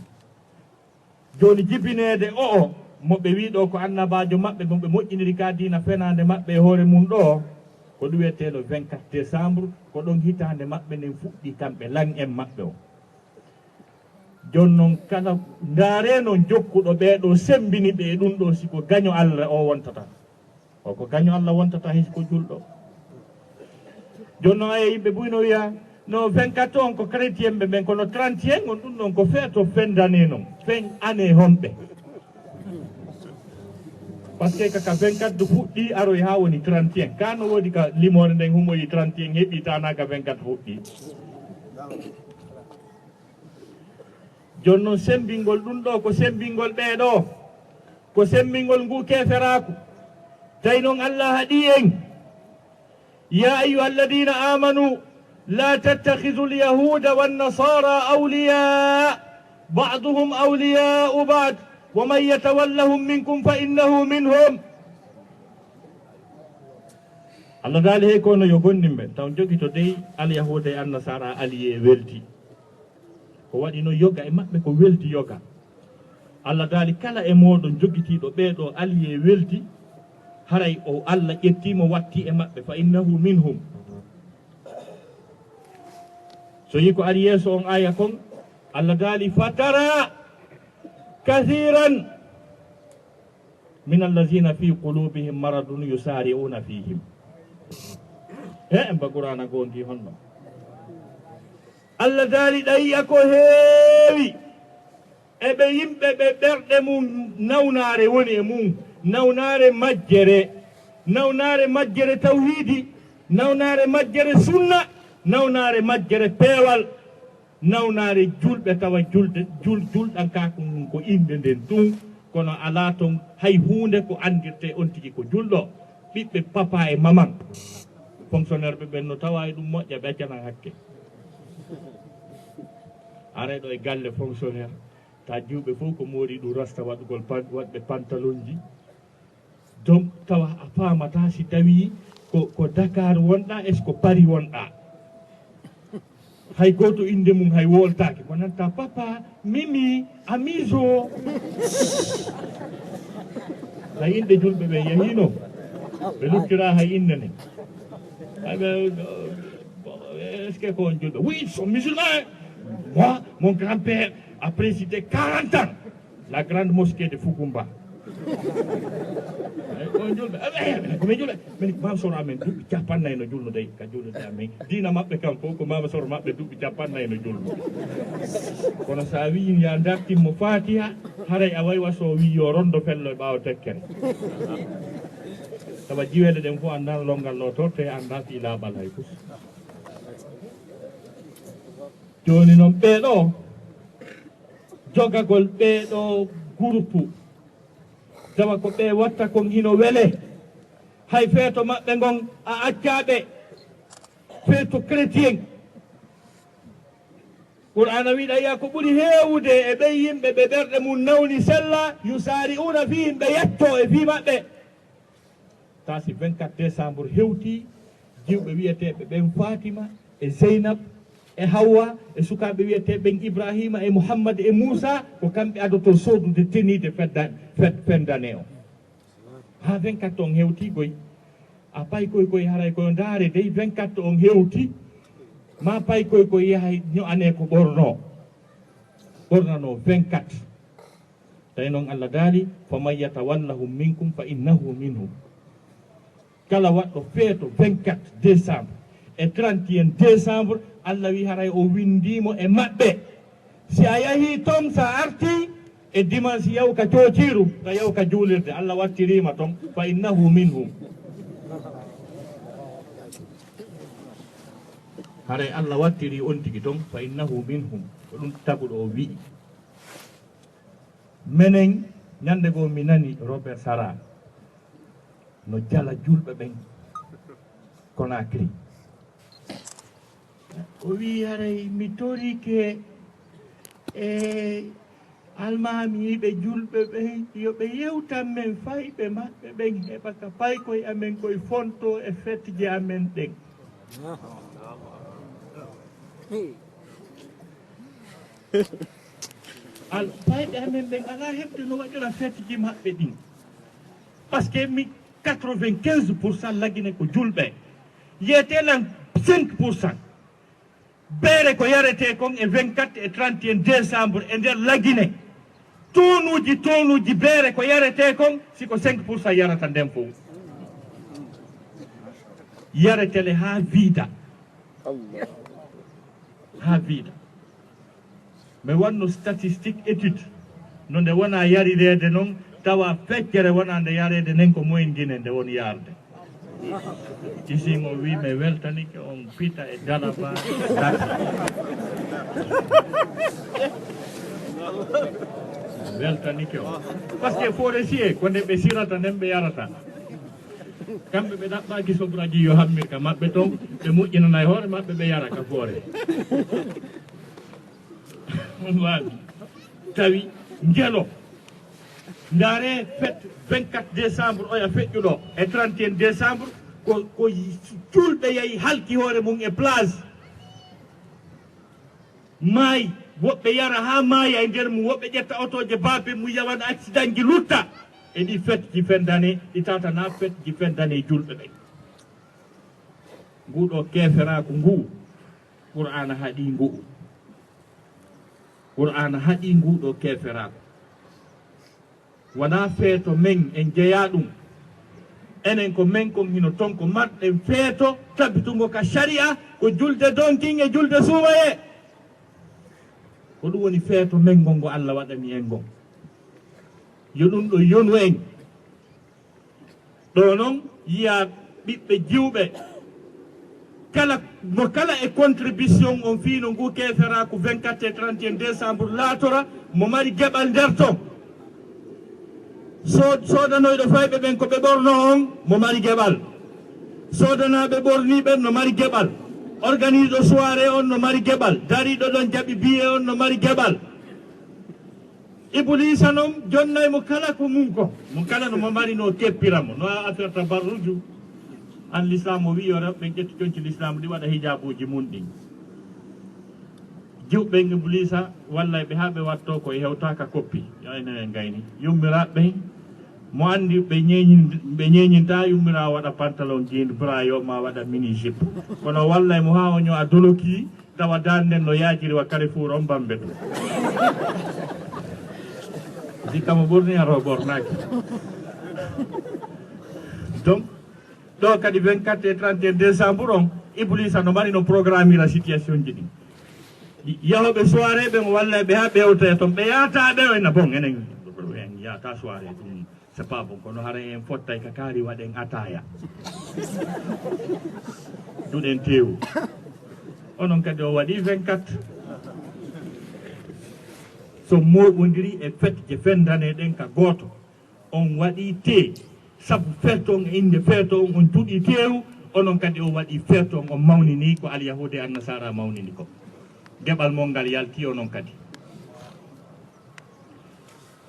Jooni jibineede o'o mo ɓe wi'i ɗoo ko annabaajo maɓɓe, mo ɓe moƴƴiniri ka diina fenaande maɓɓe e hoore mum ɗoo, ko ɗum wi'etee le vingt-quatre décembre, ko ɗon hitaande maɓɓe nden fuɗɗii kamɓe lan en maɓɓe on. Jooni non kala ndaaree non jokkuɗo ɓee ɗoo semmbini ɓe e ɗum ɗoo, si ko gaño Alla o wontata. O ko gaño Alla wontata hay si ko julɗo. Jooni non aye yimɓe buy no wi'a no vingt-quatre on ko chrétien ɓe ɓen, kono trente et un on ɗum ɗon ko feeto fen d'année non, fen année honɓe. Parce que kaka vingt-quatre fuɗɗi aroy haa woni trente et un. Ka no woodi ka limoore nden humoyi trente et un heɓi tana ka vingt-quatre fuɗɗi. Jooni non semmbingol ɗum ɗoo ko semmbingol ɓee ɗoo, ko semmbingol ngu keeferaaku. Tawi non Alla haɗi en, ya ayyuha alladina amanu la tattakhidhu alyahuda wannasara awliya ba'duhum awliya'u ba'd wa man yatawallahum minkum fa innahu minhum. Allah daali hey kono yo gonnimɓe taw jogito dey alyahuda e annasara aliyee weldi. Ko waɗi non yoga e maɓɓe ko weldi yoga. Allah daali kala e mooɗon jogitiiɗo ɓee ɗoo aliyee weldi, haray o Allah ƴettii mo watti e maɓɓe, fa innahu minhum. So yi ko ari yeeso on aya kon, Allah daali fatara kathiran min allazina fi qulubihim maradun yusari'una fihim. He en ba qur'ana gongi honno. Allah daali ɗayi'a ko heewi e ɓe yimɓe ɓe ɓerɗe mum nawnaare woni e mum, nawnaare majjere, nawnaare majjere tawhiidi, nawnaare majjere sunna, nawnaare majjere peewal. Nawnaare julɓe tawa julde jul julɗankaaku ngun ko innde nden tun, kono alaa ton hay huunde ko anndirtee on tigi ko julɗo. Ɓiɓɓe papa e maman, fonctionnaire ɓe ɓen no tawa e ɗum moƴƴa, ɓe accanan hakke. Aray ɗo e galle fonctionnaire, ta jiwɓe fof ko moori ɗum rasta waɗugol pan- waɗɓe pantalonji. Donc tawa a faamata si tawii ko ko Dakar wonɗaa, est-ce que Paris wonɗaa? Hay gooto innde mum hay wooltaake. Ko nanta papa, mimi, amizo. Hay inɗe julɓe ɓe yahiino. Ɓe luttira hay innde nde. Hay ɓe, est-ce que ko on julɓe? Oui, ils sont musulmans. Moi, mon grand-père a présidé quarante ans la grande mosquée de Fukumba. Eyi, ko julɓe. Eyi, eyi, ko min julɓe. Min, Maam Soro amen duuɓi capannay no julnude ka julnude amen. Diina maɓɓe kam fof ko Maam Soro maɓɓe duuɓi capannay no julnude. Kono so a wii ya dartin mo Faatiha, haray a waywa so wii yo rondo fello e ɓaawo tekkere. Tawa jiweele ɗen fof anndaa lonngal ɗo torte, anndaa fii laaɓal hay fus. Jooni noon ɓee ɗoo, jogagol ɓee ɗoo gurupu, tawa ko ɓe watta kon hino wele. Hay feeto maɓɓe ngon a accaa ɓe, feeto chrétien. Qur'aana wiɗa ya ko ɓuri heewude e ɓen yimɓe ɓe ɓerɗe mum nawni sella, yusaari'uuna fiihim, ɓe yetto e fii maɓɓe. Taa si vingt-quatre décembre hewtii, jiwɓe wiyeteeɓe ɓen Faatima e Zeynab e Hawwa e sukaaɓe wiyeteeɓe ɓen Ibraahiima e Muhammad e Muusaa, ko kamɓe adotoo soodude tenue de fête da-, fête, fin d'année o. Haa vingt-quatre on hewtii koy, a pay koy koy haray koyo ndaare dey vingt-quatre on hewtii, maa pay koy koy yahay ño'anee ko ɓornoo, ɓornanoo vingt-quatre. Tawi noon Allah daali, "Faman yatawallahum minkum fa innahu minhum." Kala waɗɗo feeto vingt-quatre décembre e trente et un décembre, Allah wi haray o winndii mo e maɓɓe. Si a yahii toon, so a artii e dimanche, yaw ka coociiru, ka yaw ka juulirde, Allah wattirii ma toon, fa innahu minhum. Haray Allah wattirii on tigi toon, fa innahu minhum. Ko ɗum taguɗo o wi'i. Menen, ñande goo mi nani Robert Sara no jala julɓe ɓen Conakry. O wi'i, "Haray mi torike e almaamiiɓe julɓe ɓen, yo ɓe yewtan men fayɓe maɓɓe ɓen, heɓa ka paykoy amen koy fonto e fetji amen ɗen." Al-, fayɓe amen ɓen alaa heɓde no waɗira fetji maɓɓe ɗin. Parce que mi, quatre-vingt-quinze pour cent Lagine ko julɓe. Yiyetee lan cinq pour cent. Beere ko yaretee kon e vingt-quatre e trente et un décembre e nder Lagine. Toonuuji, toonuuji beere ko yaretee kon, si ko cinq pour cent yarata nden fof. Yaretele haa viida. Haa viida. Mi wanno statistique étude. No nde wona yarireede noon, tawa feccere wona nde yareede nden ko moyen Guinée nde woni yarde. Isin o wi mi weltanike on pita e dalaba. Weltanike on. Parce que forestier, ko nde ɓe sirata nden ɓe yarata. Kamɓe ɓe ɗaɓɓaaki sobraji yo hammir ka maɓɓe toon, ɓe moƴƴinana e hoore maɓɓe, ɓe yara ka foore. Waawi. Tawi njelo. Ndaare fête vingt-quatre décembre oya feƴƴuɗo e trente et un décembre, ko, ko julɓe yahi halki hoore mum e plage. Maayi, woɓɓe yara haa maaya e nder mum, woɓɓe ƴetta otooje baabe mum, yawana accident ji lutta. E ɗi fête ji fin d'année, ɗi tawata na fête ji fin d'année julɓe ɓen. Nguɗo keeferaaku ngu, Qur'aana haɗi ngu. Qur'aana haɗi nguɗo keeferaaku. Wonaa feeto men en jeyaa ɗum. Enen ko men kon hino ton ko marɗen feeto tabitungo ka sariya, ko julde donkin e julde suumayee. Ko ɗum woni feeto men ngon ngo Allah waɗani en ngon. Yo ɗum ɗo yonu en. Ɗo noon yiyaa ɓiɓɓe jiwɓe, kala mo kala e contribution on fii no ngu keeferaaku vingt-quatre et trente et un décembre laatora, mo mari geɓal nder ton. So-, soodanoyɗo fayɓe ɓen ko ɓe ɓorno on, mo mari geɓal. Soodanaaɓe ɓornii ɓen no mari geɓal. Organise ɗo soirée on no mari geɓal. Dariiɗo ɗon jaɓi billet on no mari geɓal. Ibuliisa noon, jonnay mo kala ko mum ko. Mo kala no mo mari no keppira mo. No a affaire tabarruju. An l'islam o wi'i yo rewɓe ƴettu conci l'islam ɗi waɗa hijaabuuji mum ɗin. Jiwɓe ɓen Ibuliisa wallay ɓe haa ɓe wattoo ko e hewtaaka koppi. Yo enen en ngayni. Yummiraaɓe ɓen, mo anndi ɓe ñeeñin-, ɓe ñeeñinta yummiraawo waɗa pantalon jean bra yo ma waɗa mini jupe. Kono wallay mo haa o ñoo a doloki tawa daan nden no yaajiri wa Carrefour on Bambeto. Sikka mo ɓorni a ro ɓornaaki. Donc, ɗo kadi vingt-quatre et trente et un décembre on, Ibuliisa no mari no programme ira situation ji ɗin. Yahooɓe soirée ɓen wallay ɓe haa ɓe hewta e ton, ɓe yaata ɓe o ena bon, enen en yaata soirée ɗum, c'est pas bon, kono hara en fottay ka kaari waɗen ataya. Duɗen teewu. Onon kadi o waɗi vingt-quatre. So mooɓondiri e fête je fendane ɗen ka gooto, on waɗi tee, sabu feeto on e innde feeto on, on juɗi teewu, onon kadi on waɗi feeto on, on mawnini ko Alyahuuda e Annasaara mawnini ko. Geɓal mon ngal yalti onon kadi.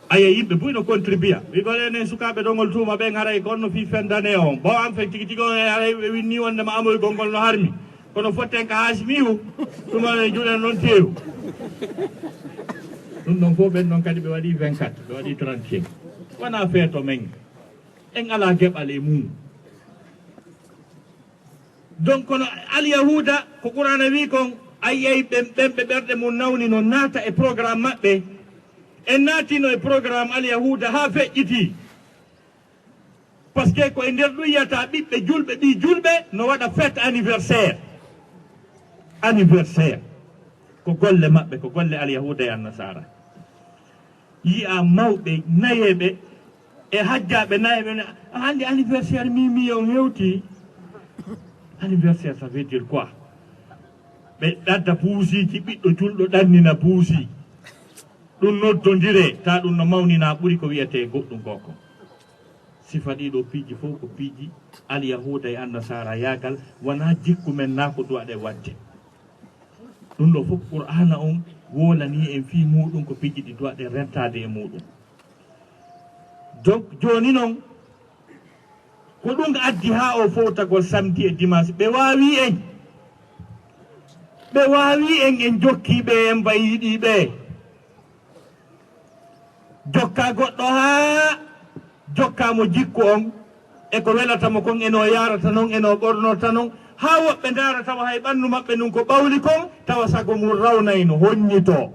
Aye, yimɓe buy no contribua. Wi gol enen sukaaɓe dongol tuuma ɓen haray ko on no fii fendane on. Bon, en fait, tigi tigi on e haray ɓe winni wonde ma amoygol ngol no harmi. Kono fotten ka Haasimiyu, tuma en juɗen non teeru. Ɗum ɗon fof ɓen ɗon kadi ɓe waɗi vingt-quatre, ɓe waɗi trente et un. Wona feeto men. En alaa geɓal e mum. Donc, kono Alyahuuda, ko Qur'aana wi kon, a yi'ay ɓen, ɓen ɓe ɓerɗe mum nawni no naata e programme maɓɓe. En naatino e programme Alyahuuda haa feƴƴiti. Parce que ko e nder ɗum yiyata ɓiɓɓe julɓe, ɓii julɓe, no waɗa fête anniversaire. Anniversaire. Ko golle maɓɓe, ko golle Alyahuuda e Annasaara. Yi'a mawɓe nayeeɓe e hajjaaɓe nayeeɓe, ne, "A anndi anniversaire Mimi on hewti?" Anniversaire, ça veut dire quoi? Ɓe ɗadda buusiiji, ɓiɗɗo julɗo ɗannina buusi. Ɗum noddondire, ta ɗum no mawnina ɓuri ko wiyetee goɗɗum ko ko. Sifa ɗiɗo piiji fof ko piiji Alyahuuda e Annasaara yaagal, wonaa jikku men naa ko duwaɗe waɗde. Ɗum ɗo fof Qur'aana on woolanii en fii muuɗum ko piiji ɗi duwaɗe rentaade e muuɗum. Donc, jooni non, ko ɗum addi haa o fowtagol samedi e dimanche. Ɓe waawi en. Ɓe waawi en, en jokkii ɓe, en mbayi yiɗii ɓe. Jokka goɗɗo haa jokka mo jikku on, e ko welata mo kon, eno yaarata non, eno ɓornorta non, haa woɓɓe ndaara tawa hay ɓanndu maɓɓe ndun ko ɓawli kon, tawa sago mum rawnayno, honñitoo.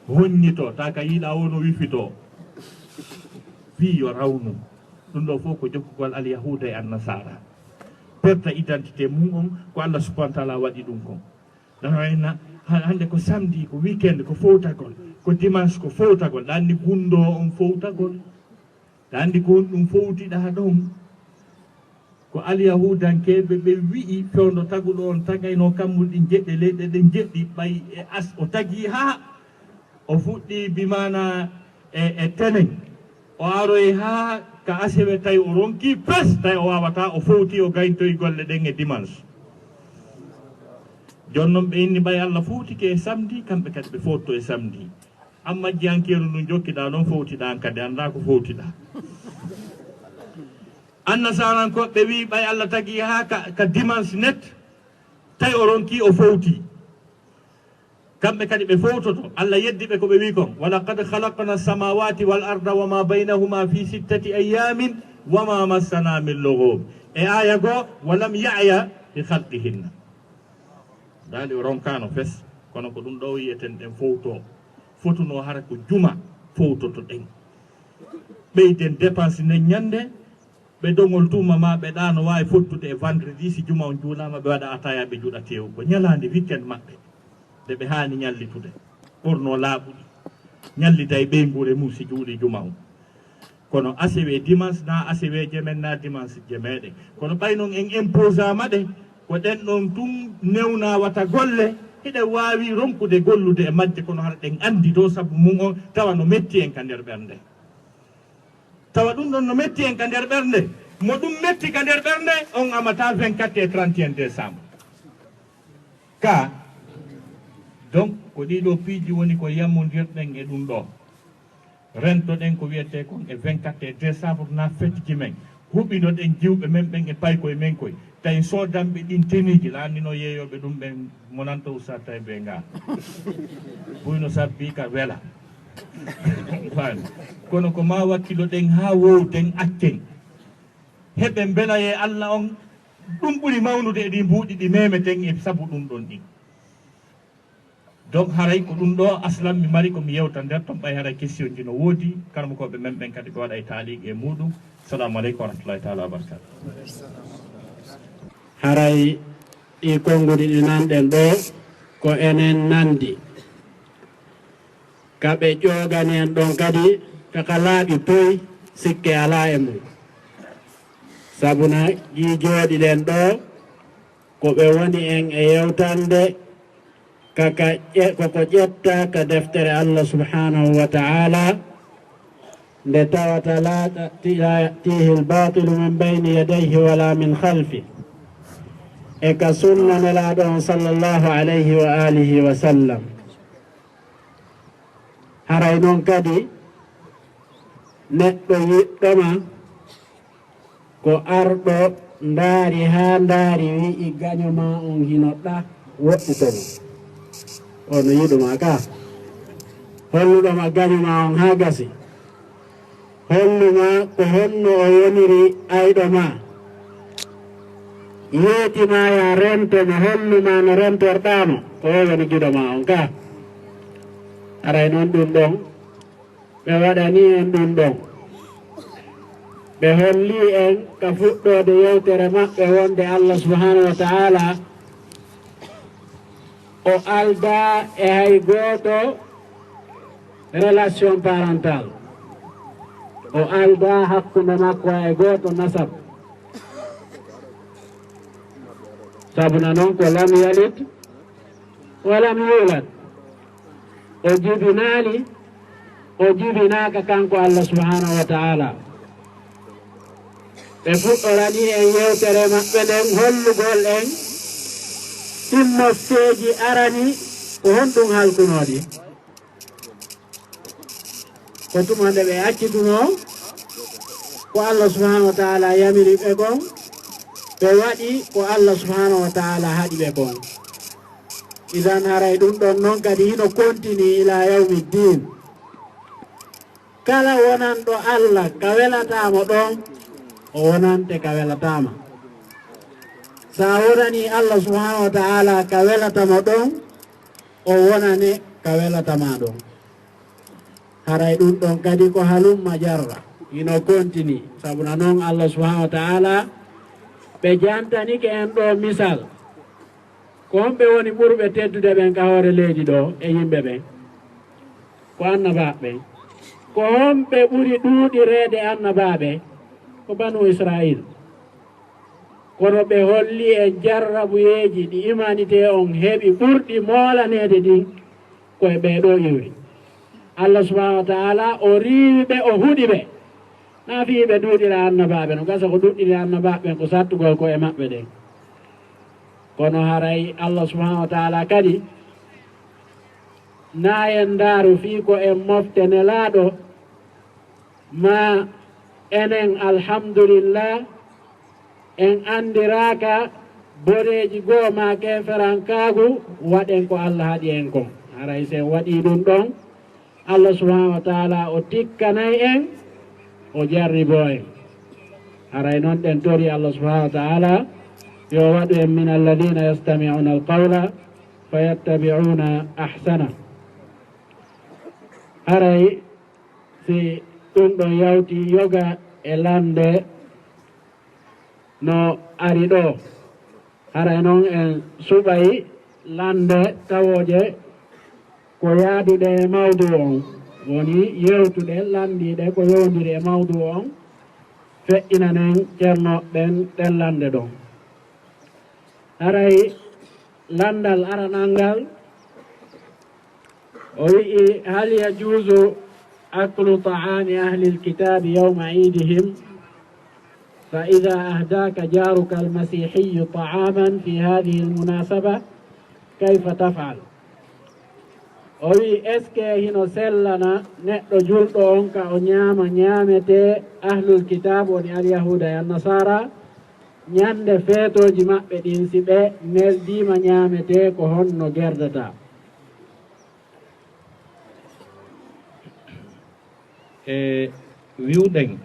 Honñitoo, ta ka yiɗa o no wifitoo. Fii yo rawnu. Ɗum ɗo fof ko jokkugol Alyahuuda e Annasaara. Perte identité mum on, ko Allah subhanahu wa taala waɗi ɗum kon. Ɗon wayna, ha-, hannde ko samedi, ko weekend, ko fowtagol, ko dimanche, ko fowtagol. Ɗa anndi gunndoo on fowtagol. Ɗa anndi ko honɗum fowtiɗaa ɗon? Ko Alyahuudankeeɓe ɓe wi'i fewndo taguɗo on tagayno kammuuli ɗin jeɗɗi, leyɗe ɗen jeɗɗi, ɓay e as o tagi haa o fuɗɗi bi maana e, e tenen. O aroyi haa ka asewe, tawi o ronki pes, tawi o waawataa, o fowti, o gayntoyi golle ɗen e dimanche. Jooni non ɓe inni ɓay Allah fowtike e samedi, kamɓe kadi ɓe fowto e samedi. An majjiyankeeru ndun jokkiɗaa non fowtiɗaa, an kadi anndaa ko fowtiɗaa. Annasaarankooɓe ɓe wi'i ɓay Allah tagi haa ka, ka dimanche net, tawi o ronki o fowti. Kamɓe kadi ɓe fowtoto. Allah yeddi ɓe ko ɓe wi'i kon, "Wa laqad khalaqna samawati wal arda wa ma baynahuma fi sittati ayyamin wa ma massana min lughub." E aaya goo, "Wa lam ya'ya bi khalqihinna." Daali o ronkaano fes, kono ko ɗum ɗo wi'eten ɗen fowto. Fotunoo hara ko juma fowtoto ɗen. Ɓeyden dépense nden ñande, ɓe dogol tuma ma ɓe ɗaano waawi fottude e vendredi, si juma on juulaama ɓe waɗa ataya ɓe juɗa teewu. Ko ñalaande weekend maɓɓe, nde ɓe haani ñallitude. Ɓornoo laaɓuɗi, ñallida e ɓeynguure mum si juuli juma on. Kono asewe dimanche na aseweeje men na dimanche je meɗen. Kono ɓay non en imposaama ɗe, ko ɗen ɗon tun newnawata golle, hiɗen waawi ronkude gollude e majje, kono hara ɗen anndi to sabu mum on, tawa no metti en ka nder ɓernde. Tawa ɗum ɗon no metti en ka nder ɓernde. Mo ɗum metti ka nder ɓernde, on amata vingt-quatre et trente et un décembre. Ka, donc, ko ɗiɗo piiji woni ko yammondirɗen e ɗum ɗo. Rentoɗen ko wiyetee kon e vingt-quatre décembre na fête ji men. Huɓinoɗen jiwɓe men ɓen e paykoye men koye. Tawi soodanɓe ɗin teniiji, laannino yeeyooɓe ɗum ɓen, monanto Oustaz Tawi Bey nga. Buyno sabbi ka wela. Faami. Kono ko ma wakkiloɗen haa wowten, accen. Heɓen mbelayee Alla on, ɗum ɓuri mawnude e ɗi mbuuɗi ɗi memeten e sabu ɗum ɗon ɗin. Donc, haray ko ɗum ɗo aslan mi mari ko mi yewta nder ton, ɓay haray question ji no woodi, karamokooɓe men ɓen kadi ɓe waɗay taaliq e muɗum. Assalamu aleykum wa rahmatullahi taala wa barakatuh. Haray ɗi konnguɗi ɗi nanɗen ɗo ko enen nanndi. Ka ɓe ƴoogani en ɗon kadi, ka ka laaɓi puy, sikke alaa e mum. Sabuna jii jooɗiɗen ɗo, ko ɓe woni en e yewtande, ka ka ƴe-, ko ko ƴetta ka deftere Allah subhanahu wa ta'ala, nde tawata la ta-, ti-, la ya'tihi al-batilu min bayni yadayhi wala min khalfi. E ka sunna Nelaaɗo on sallallahu alayhi wa alihi wa sallam. Haray non kadi neɗɗo yiɗɗo ma ko arɗo ndaari haa ndaari wi'i gaño ma on hino ɗa woɗɗito mo. Ono yiɗu ma ka. Holluɗo ma gaño ma on haa gasi. Hollu ma ko honno o woniri ayɗo ma. Yeeti ma ya rento mo, hollu ma no rentorɗaa mo. Ko o woni giɗo ma on ka. Haray non ɗum ɗon. Ɓe waɗani en ɗum ɗon. Ɓe holli en ka fuɗɗoode yewtere maɓɓe wonde Allah subhanahu wa ta'ala o aldaa e hay gooto relation parentale. O aldaa hakkunde makko e gooto nasab. Sabuna non ko lam yalid wa lam yulad. O jibinaali, o jibinaaka kanko Allah subhanahu wa ta'ala. Ɓe fuɗɗorani en yewtere maɓɓe nden hollugol en ɗin mofteeji arani ko honɗum halkunooɗi. Ko tuma nde ɓe accitunoo ko Allah subhanahu wa ta'ala yamiri ɓe kon, ɓe waɗi ko Allah subhanahu wa ta'ala haɗi ɓe kon. Idan haray ɗum ɗon non kadi hino kontini ila yawmi ddin. Kala wonanɗo Allah ka welataa mo ɗon, o wonante ka welataa ma. Sa wonani Allah subhanahu wa ta'ala ka welata mo ɗon, o wonane ka welata ma ɗon. Haray ɗum ɗon kadi ko halumma jarra. Hino kontini. Sabuna non Allah subhanahu wa ta'ala ɓe jantanike en ɗo misal. Ko honɓe woni ɓurɓe teddude ɓen ka hoore leydi ɗo e yimɓe ɓen? Ko annabaaɓe ɓen. Ko honɓe ɓuri ɗuuɗireede annabaaɓe? Ko banu Israil. Kono ɓe holli en jarrabuyeeji ɗi humanité on heɓi ɓurɗi moolaneede ɗin ko e ɓee ɗoo iwri. Allah subhanahu wa ta'ala o riiwi ɓe, o huɗi ɓe. Naa fii ɓe duuɗira annabaaɓe, no gasa ko duɗɗiri annabaaɓe ɓen ko sattugol ko e maɓɓe ɗen. Kono haray Allah subhanahu wa ta'ala kadi naa en ndaaru fii ko en mofte Nelaaɗo, maa enen alhamdulillah en anndiraaka boreeji goo maa keeferankaagu, waɗen ko Allah haɗi en kon. Haray si en waɗii ɗum ɗon, Allah subhanahu wa ta'ala o tikkanay en, o jarriboo en. Haray non ɗen tori Allah subhanahu wa ta'ala yo waɗu en min alladhina yastami'una alqawla fayattabi'una ahsana. Haray si ɗum ɗon yawti yoga e lande no ari ɗo, haray non en suɓay lande tawooje ko yaaduɗe e mawdu on, woni yewtuɗe landiiɗe ko yowndiri e mawdu on, feƴƴinanen ceerno ɓen ɗen lande ɗon. Haray landal aranal ngal, o wi'i, hal yajuzu aklu ta'ami ahli alkitabi yawma idihim, fa idha ahdaka jaruka almasihiyu ta'aman fi hadhihi almunasaba, kayfa taf'al? O wi'i, est-ce que hino sellana neɗɗo julɗo on ka o ñaama ñaametee ahlul kitaab, woni alyahuuda e annasaara, ñande feetooji maɓɓe ɗin, si ɓe neldiima ñaametee, ko honno gerdata? E wi'uɗen,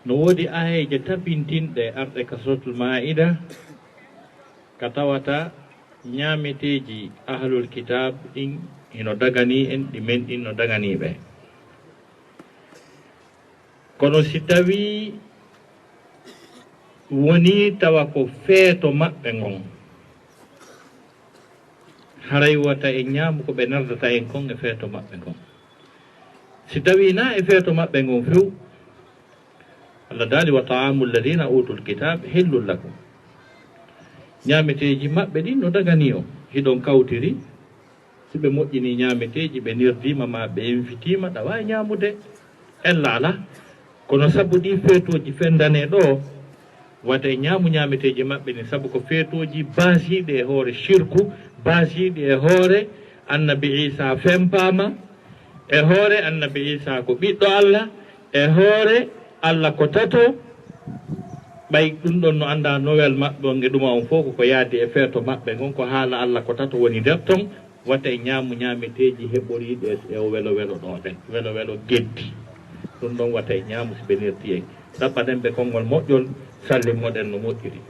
no woodi aayeeje tabintinɗe arɗe ka Suratul Maa'ida, ka tawata ñaameteeji ahlul kitaab ɗin hino daganii en, ɗi men ɗin no daganii ɓe. Kono si tawii wonii tawa ko feeto maɓɓe ngon, haray wota en ñaamu ko ɓe nerdata en kon e feeto maɓɓe ngon. Si tawii naa e feeto maɓɓe ngon few, Allah daali, "Wa ta'amu alladhina utul kitab hillul lakum." Ñaameteeji maɓɓe ɗin no daganii on, hiɗon kawtiri, si ɓe moƴƴinii ñaameteeji, ɓe nerdiima maa ɓe invitiima, ɗa waawi ñaamude. Ella alaa. Kono sabu ɗii feetooji fendanee ɗoo, wata en ñaamu ñaameteeji maɓɓe ɗin, sabu ko feetooji baasiiɗi e hoore shirku, baasiiɗi e hoore Annabi Iisaa fempaama, e hoore Annabi Iisaa ko ɓiɗɗo Allah, e hoore Allah ko tato. Ɓay ɗun ɗon no anndaa Nowel maɓɓe on e ɗuma on fow ko ko yaadi e feeto maɓɓe ngon, ko haala Allah ko tato woni nder ton. Wata en ñaamu ñaameteeji heɓoriiɗi e, e o welo welo ɗoo ɗen, welo welo geddi. Ɗun ɗon wata en ñaamu si ɓe nerdi en. Ɗaɓɓaɗen ɓe konngol moƴƴol, sallimmoɗen no moƴƴiri.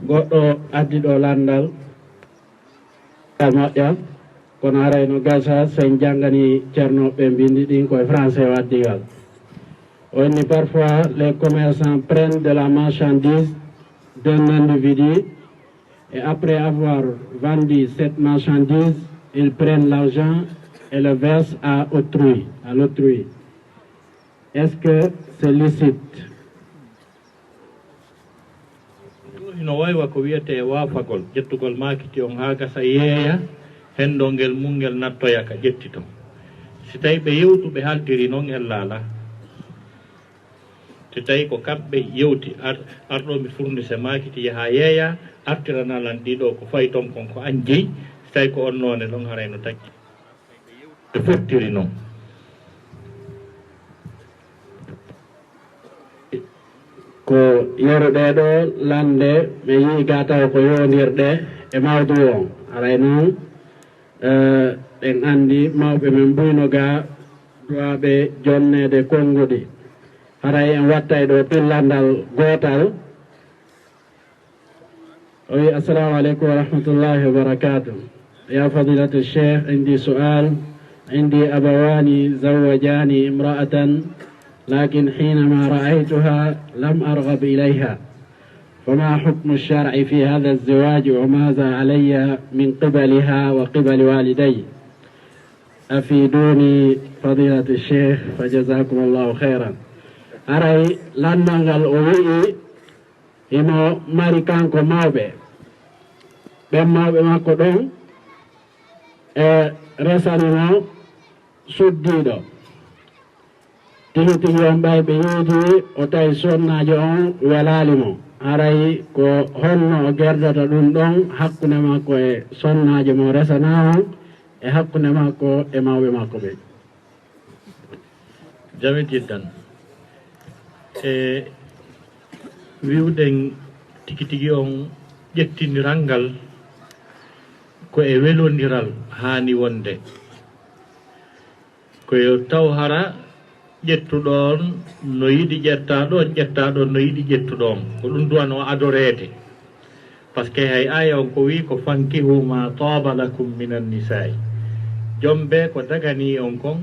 Goɗɗo addi ɗoo lanndal. Moƴƴa, kono haray no gasa si en jannganii ceernooɓe ɓe mbinndi ɗin ko e français o addi ngal. O inni, parfois les commerçants prennent de la marchandise d'un individu et après avoir vendu cette marchandise, ils prennent l'argent et le versent à autrui, à l'autrui. Est-ce que c'est licite? Ɗoo hino way wa ko wi'etee waafagol, ƴettugol maakiti on haa gasa yeeya, henndongel mun ngel nattoya ka ƴetti ton. Si tawii ɓe yewtu ɓe haaltiri non, ella alaa. Si tawii ko kamɓe yewti, ar-, arɗo mi fournise maakiti yaha yeeya, artirana lan ɗii ɗoo ko fay ton kon ko an jeyi, si tawii ko on noone non haray no taggi. Ɓe fottiri non. Ko yeru ɗee ɗoo lannde, mi yi'i gaa taw ko yowondirɗe e mawduu on. Haray non, eh, ɗen anndi mawɓe men buy no gaa duwaaɓe jonneede konnguɗi. Haray en wattay ɗoo pillandal gootal. Oui, السلام عليكم ورحمة الله وبركاته. يا فضيلة الشيخ، عندي سؤال. عندي أبوان زوجاني امرأة، لكن حينما رأيتها لم أرغب إليها، فما حكم الشرع في هذا الزواج، وماذا علي من قبلها وقبل والدي؟ أفيدوني فضيلة الشيخ، فجزاكم الله خيرا. Haray lanndal ngal o wi'i himo mari kanko mawɓe, ɓen mawɓe makko ɗon e resani mo suddiiɗo. Tigi tigi on ɓay ɓe yiidi, o tawi sonnaajo on welaali mo. Haray ko honno o gerdata ɗun ɗon hakkunde makko e sonnaajo mo resanaa on e hakkunde makko e mawɓe makko ɓen? Jame jiddan. E wi'uɗen tigi tigi on ƴettindiral ngal ko e welondiral haani wonde. Ko yo taw hara ƴettuɗo on no yiɗi ƴettaaɗo on, ƴettaaɗo on no yiɗi ƴettuɗo on. Ko ɗun duwano adoreede. Parce que hay aaya on ko wi'i ko, "Fankihu ma taaba lakum minan nisaa'i." Jombee ko daganii on kon,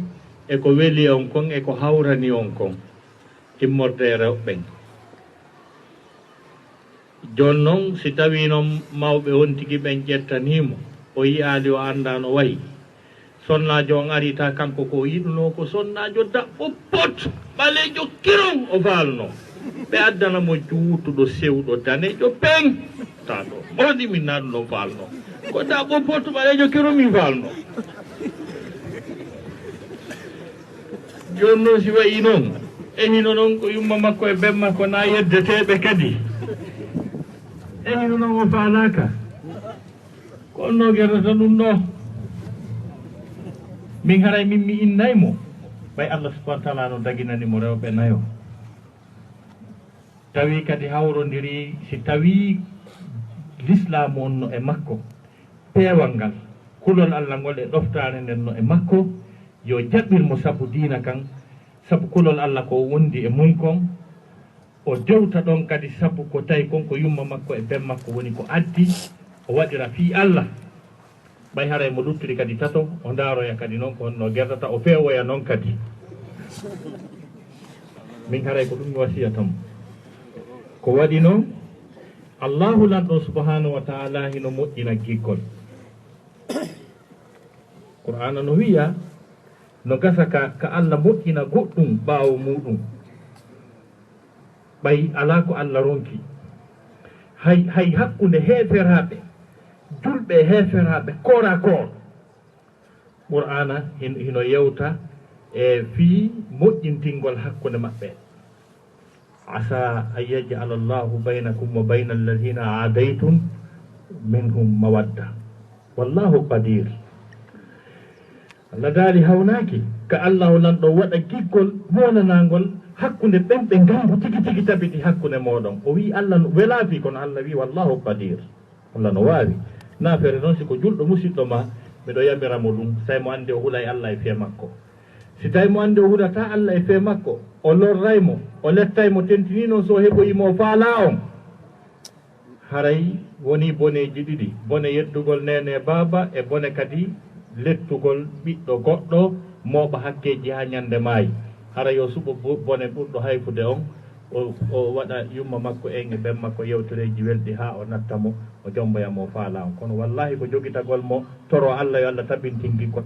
e ko weli on kon, e ko hawrani on kon, immorde e rewɓe ɓen. Jooni non, si tawii non mawɓe on tigi ɓen ƴettanii mo, o yi'aali, o anndaa no wayi. Sonnaajo on arii, ta kanko ko o yiɗunoo ko sonnaajo daɓɓo pot, ɓaleejo kiron o faalnoo. Ɓe addana mo juutuɗo, sewɗo, daneejo peng. Ta ɗoo, mawɗi min naa ɗun o faalnoo. Ko da ɓoppoto ɓaleejo kero min faalno. Jooni noon si wayi noon, e hino noon ko yumma makko e ben makko na yeddeteeɓe kadi. E hino noon o faalaaka. Ko on no gerata ɗum ɗo. Min haray min mi innay mo. Ɓay Allah subhanahu wa ta'ala no daginani mo rewɓe nayo. Tawi kadi hawrondiri si tawi lislaamu on no e makko. Peewal ngal, kulol Allah ngol e ɗoftaare nden no e makko, yo jaɓɓir mo sabu diina kan, sabu kulol Allah ko wondi e mum kon. O dewta ɗon kadi sabu ko tawi kon ko yumma makko e ben makko woni ko addi, o waɗira fii Allah. Ɓay haray mo luttiri kadi tato, o ndaaroya kadi non ko honno gerdata, o feewoya non kadi. Min haray ko ɗum mi wasiyata mo. Ko waɗi non, Allahu lanɗo subhanahu wa ta'ala hino moƴƴina giggol. Qur'aana no wi'a, no gasa ka, ka Allah moƴƴina goɗɗum ɓaawo muɗum. Ɓay alaa ko Allah ronki. Hay, hay hakkunde heeferaaɓe, julɓe e heeferaaɓe, corps à corps. Qur'aana hin-, hino yewta e fii moƴƴintingol hakkunde maɓɓe. Asa an yaj'ala Allahu baynakum wa bayna alladhina adaytum minhum mawadda. Wallahu qadir. Allah daali hawnaaki ka Allahu lanɗo waɗa giggol monanangol hakkunde ɓen ɓe ngangu tigi tigi tabiti hakkunde mooɗon. O wi'i Allah no welaafi, kono Allah wi'i wallahu qadir. Allah no waawi. Naafere noon, si ko julɗo musiɗɗo ma, miɗo yamira mo ɗum, say mo anndi o hulay Allah e fee makko. Si tawi mo anndi o hulataa Allah e fee makko, o lorray mo, o lettay mo, tentinii noon so o heɓoyi mo o faalaa on. Haray wonii boneeji ɗiɗi, bone yeddugol neene baaba e bone kadi lettugol ɓiɗɗo goɗɗo mooɓa hakkeeji haa ñannde maayi. Haray o suɓo bu-, bone ɓurɗo hayfude on, o, o waɗa yumma makko en e ben makko yewtereeji welɗi haa o natta mo, o jomboya mo o faalaa on. Kono wallaahi ko jogitagol mo toro Allah yo Allah tabintin giggol.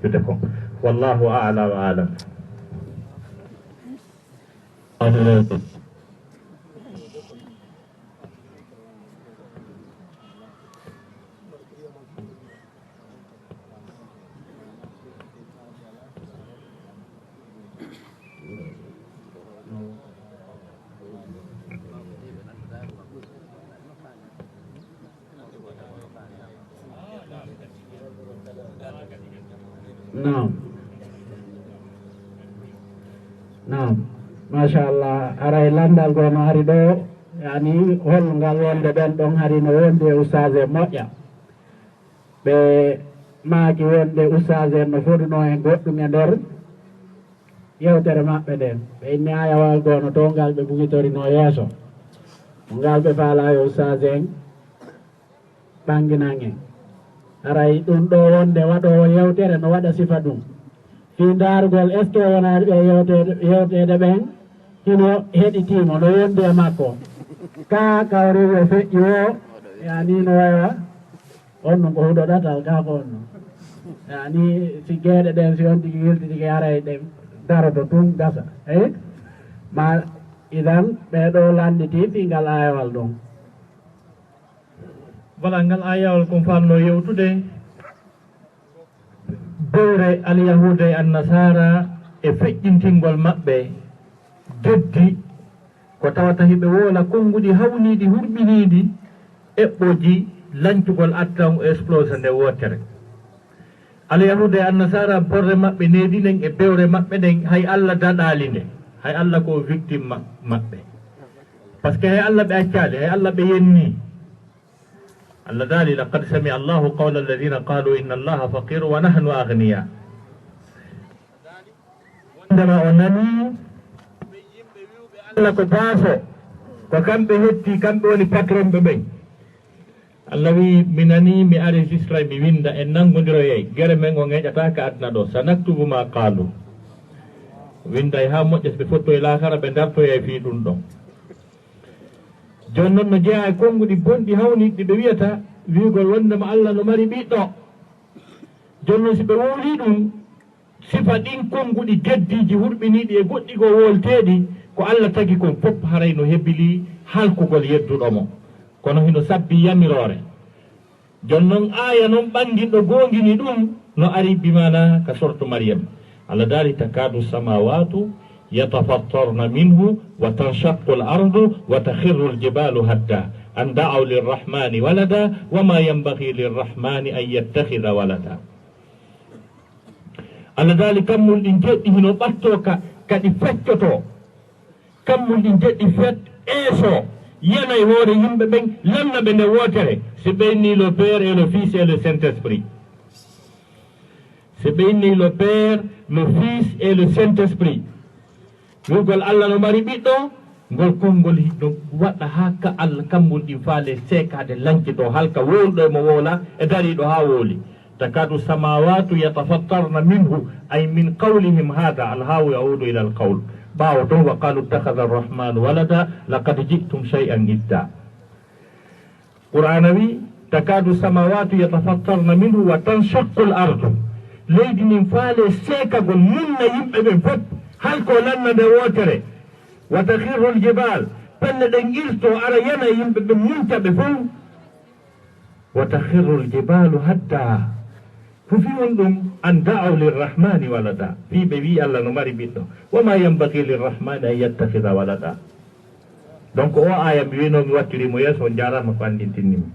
Jude ko. Wallahu a'la wa a'lam. Naam. Naam. Machallah, aray lanndal goo no ari ɗoo, yani hol ngal wonde ɓen ɗon hari no wondi e ustaas en moƴƴa. Ɓe maaki wonde ustaas en no foduno en goɗɗum e nder yewtere maɓɓe nden. Ɓe inni ayawal goo no to ngal ɓe bugitorino yeeso. Mo ngal ɓe faala yo ustaas en ɓannginan en. Haray ɗum ɗoo wonde waɗoowo yewtere no waɗa sifa ɗum. Fii ndaarugol, est-ce que wonaa ɓe yewteede, yewteede ɓen hino heɗitiimo, no wondi e makko? Kaa kawri o feƴƴi o, yani no waywa, on non ko huɗo ɗatal, kaa ko on non. Yani si geeɗe ɗen, si on tigi yiltitike, haray ɗen daroto tun gasa. Eyi? Ma idan, ɓee ɗoo lannditi fii ngal ayawal ɗon. Voilà, ngal ayawal kon faalno yewtude. Bewre Alyahuuda e Annasaara e feƴƴintingol maɓɓe geddi, ko tawata hiɓe woola konnguɗi hawniiɗi, hurɓiniiɗi, eɓɓooji lancugol attan o explosa nde wootere. Alyahuuda e Annasaara, borre maɓɓe needi nden e bewre maɓɓe nden, hay Alla daɗaali nde, hay Alla ko victime ma-, maɓɓe. Parce que hay Alla ɓe accaali, hay Alla ɓe yennii. Allah daali, "Laqad sami Allahu qawla alladhina qalu inna Allaha faqiru wa nahnu aghniya." Wondema o nani ɓe yimɓe wi'uɓe Allah ko baaso, ko kamɓe hetti, kamɓe woni patron ɓe ɓen. Allah wi, "Mi nani, mi enregistra, mi winda, en nanngondiroyay, gere men o ŋeeƴata ka aduna ɗo, sanaktubu ma qalu." Winday ha moƴƴa, so ɓe fottoy laakara, ɓe dartoyay fii ɗum ɗon. Jooni non no jeyaa e konnguɗi bonɗi hawniiɗi ɗi ɓe wi'ata, wi'ugol wondema Allah no mari ɓiɗɗo. Jooni non si ɓe wowlii ɗum, sifa ɗin konnguɗi geddiiji hurɓiniiɗi e goɗɗi goo wolteeɗi, ko Allah tagi kon fof haray no hebilii halkugol yedduɗo mo. Kono hino sabbii yamiroore. Jon non aaya non ɓanginɗo goongini ɗum no ari bi maana ka sortu Maryam. Allah daali: "Takadu samawatu yatafattarna minhu wa tanshaqqu al-ardu wa takhirru al-jibalu hadda an da'aw lirrahmani walada wa ma yanbaghi lirrahmani an yattakhidha walada." Allah daali kammul ɗin jeɗɗi hino ɓatto ka, kadi feccoto. Kammul ɗin jeɗɗi fet eeso, yana e hoore yimɓe ɓen, lanna ɓe nde wootere. C'est béni le Père et le Fils et le Saint-Esprit. C'est béni le Père, le Fils et le Saint-Esprit. Wi'ugol Allah no mari ɓiɗɗo, ngol konngol hino waɗa haa ka Allah kammul ɗin faale seekaade, lancito halka wowluɗo e mo wowla e dariiɗo haa wowli. تكاد السماوات يتفطرن منه، أي من قولهم هذا، الهاء يعود إلى القول. Ɓaawo ton, وقالوا اتخذ الرحمن ولدا، لقد جئتم شيئا إدا. Qur'aana wi: "تكاد السماوات يتفطرن منه وتنشق الأرض." Leydi ndin faale seekagol, munna yimɓe ɓen fof, halko lanna nde wootere. "وتخر الجبال." Pelle ɗen irto, ara yana e yimɓe ɓen, munca ɓe fof. "وتخر الجبال هدا." Ko fii on ɗum, "أن دعوا للرحمن ولدا." Fii ɓe wi'i Allah no mari ɓiɗɗo. "وما ينبغي للرحمن أن يتخذ ولدا." Donc, o aaya mi wi'no mi wattiri mo yeeso, on jaaraama ko anndintinni mi.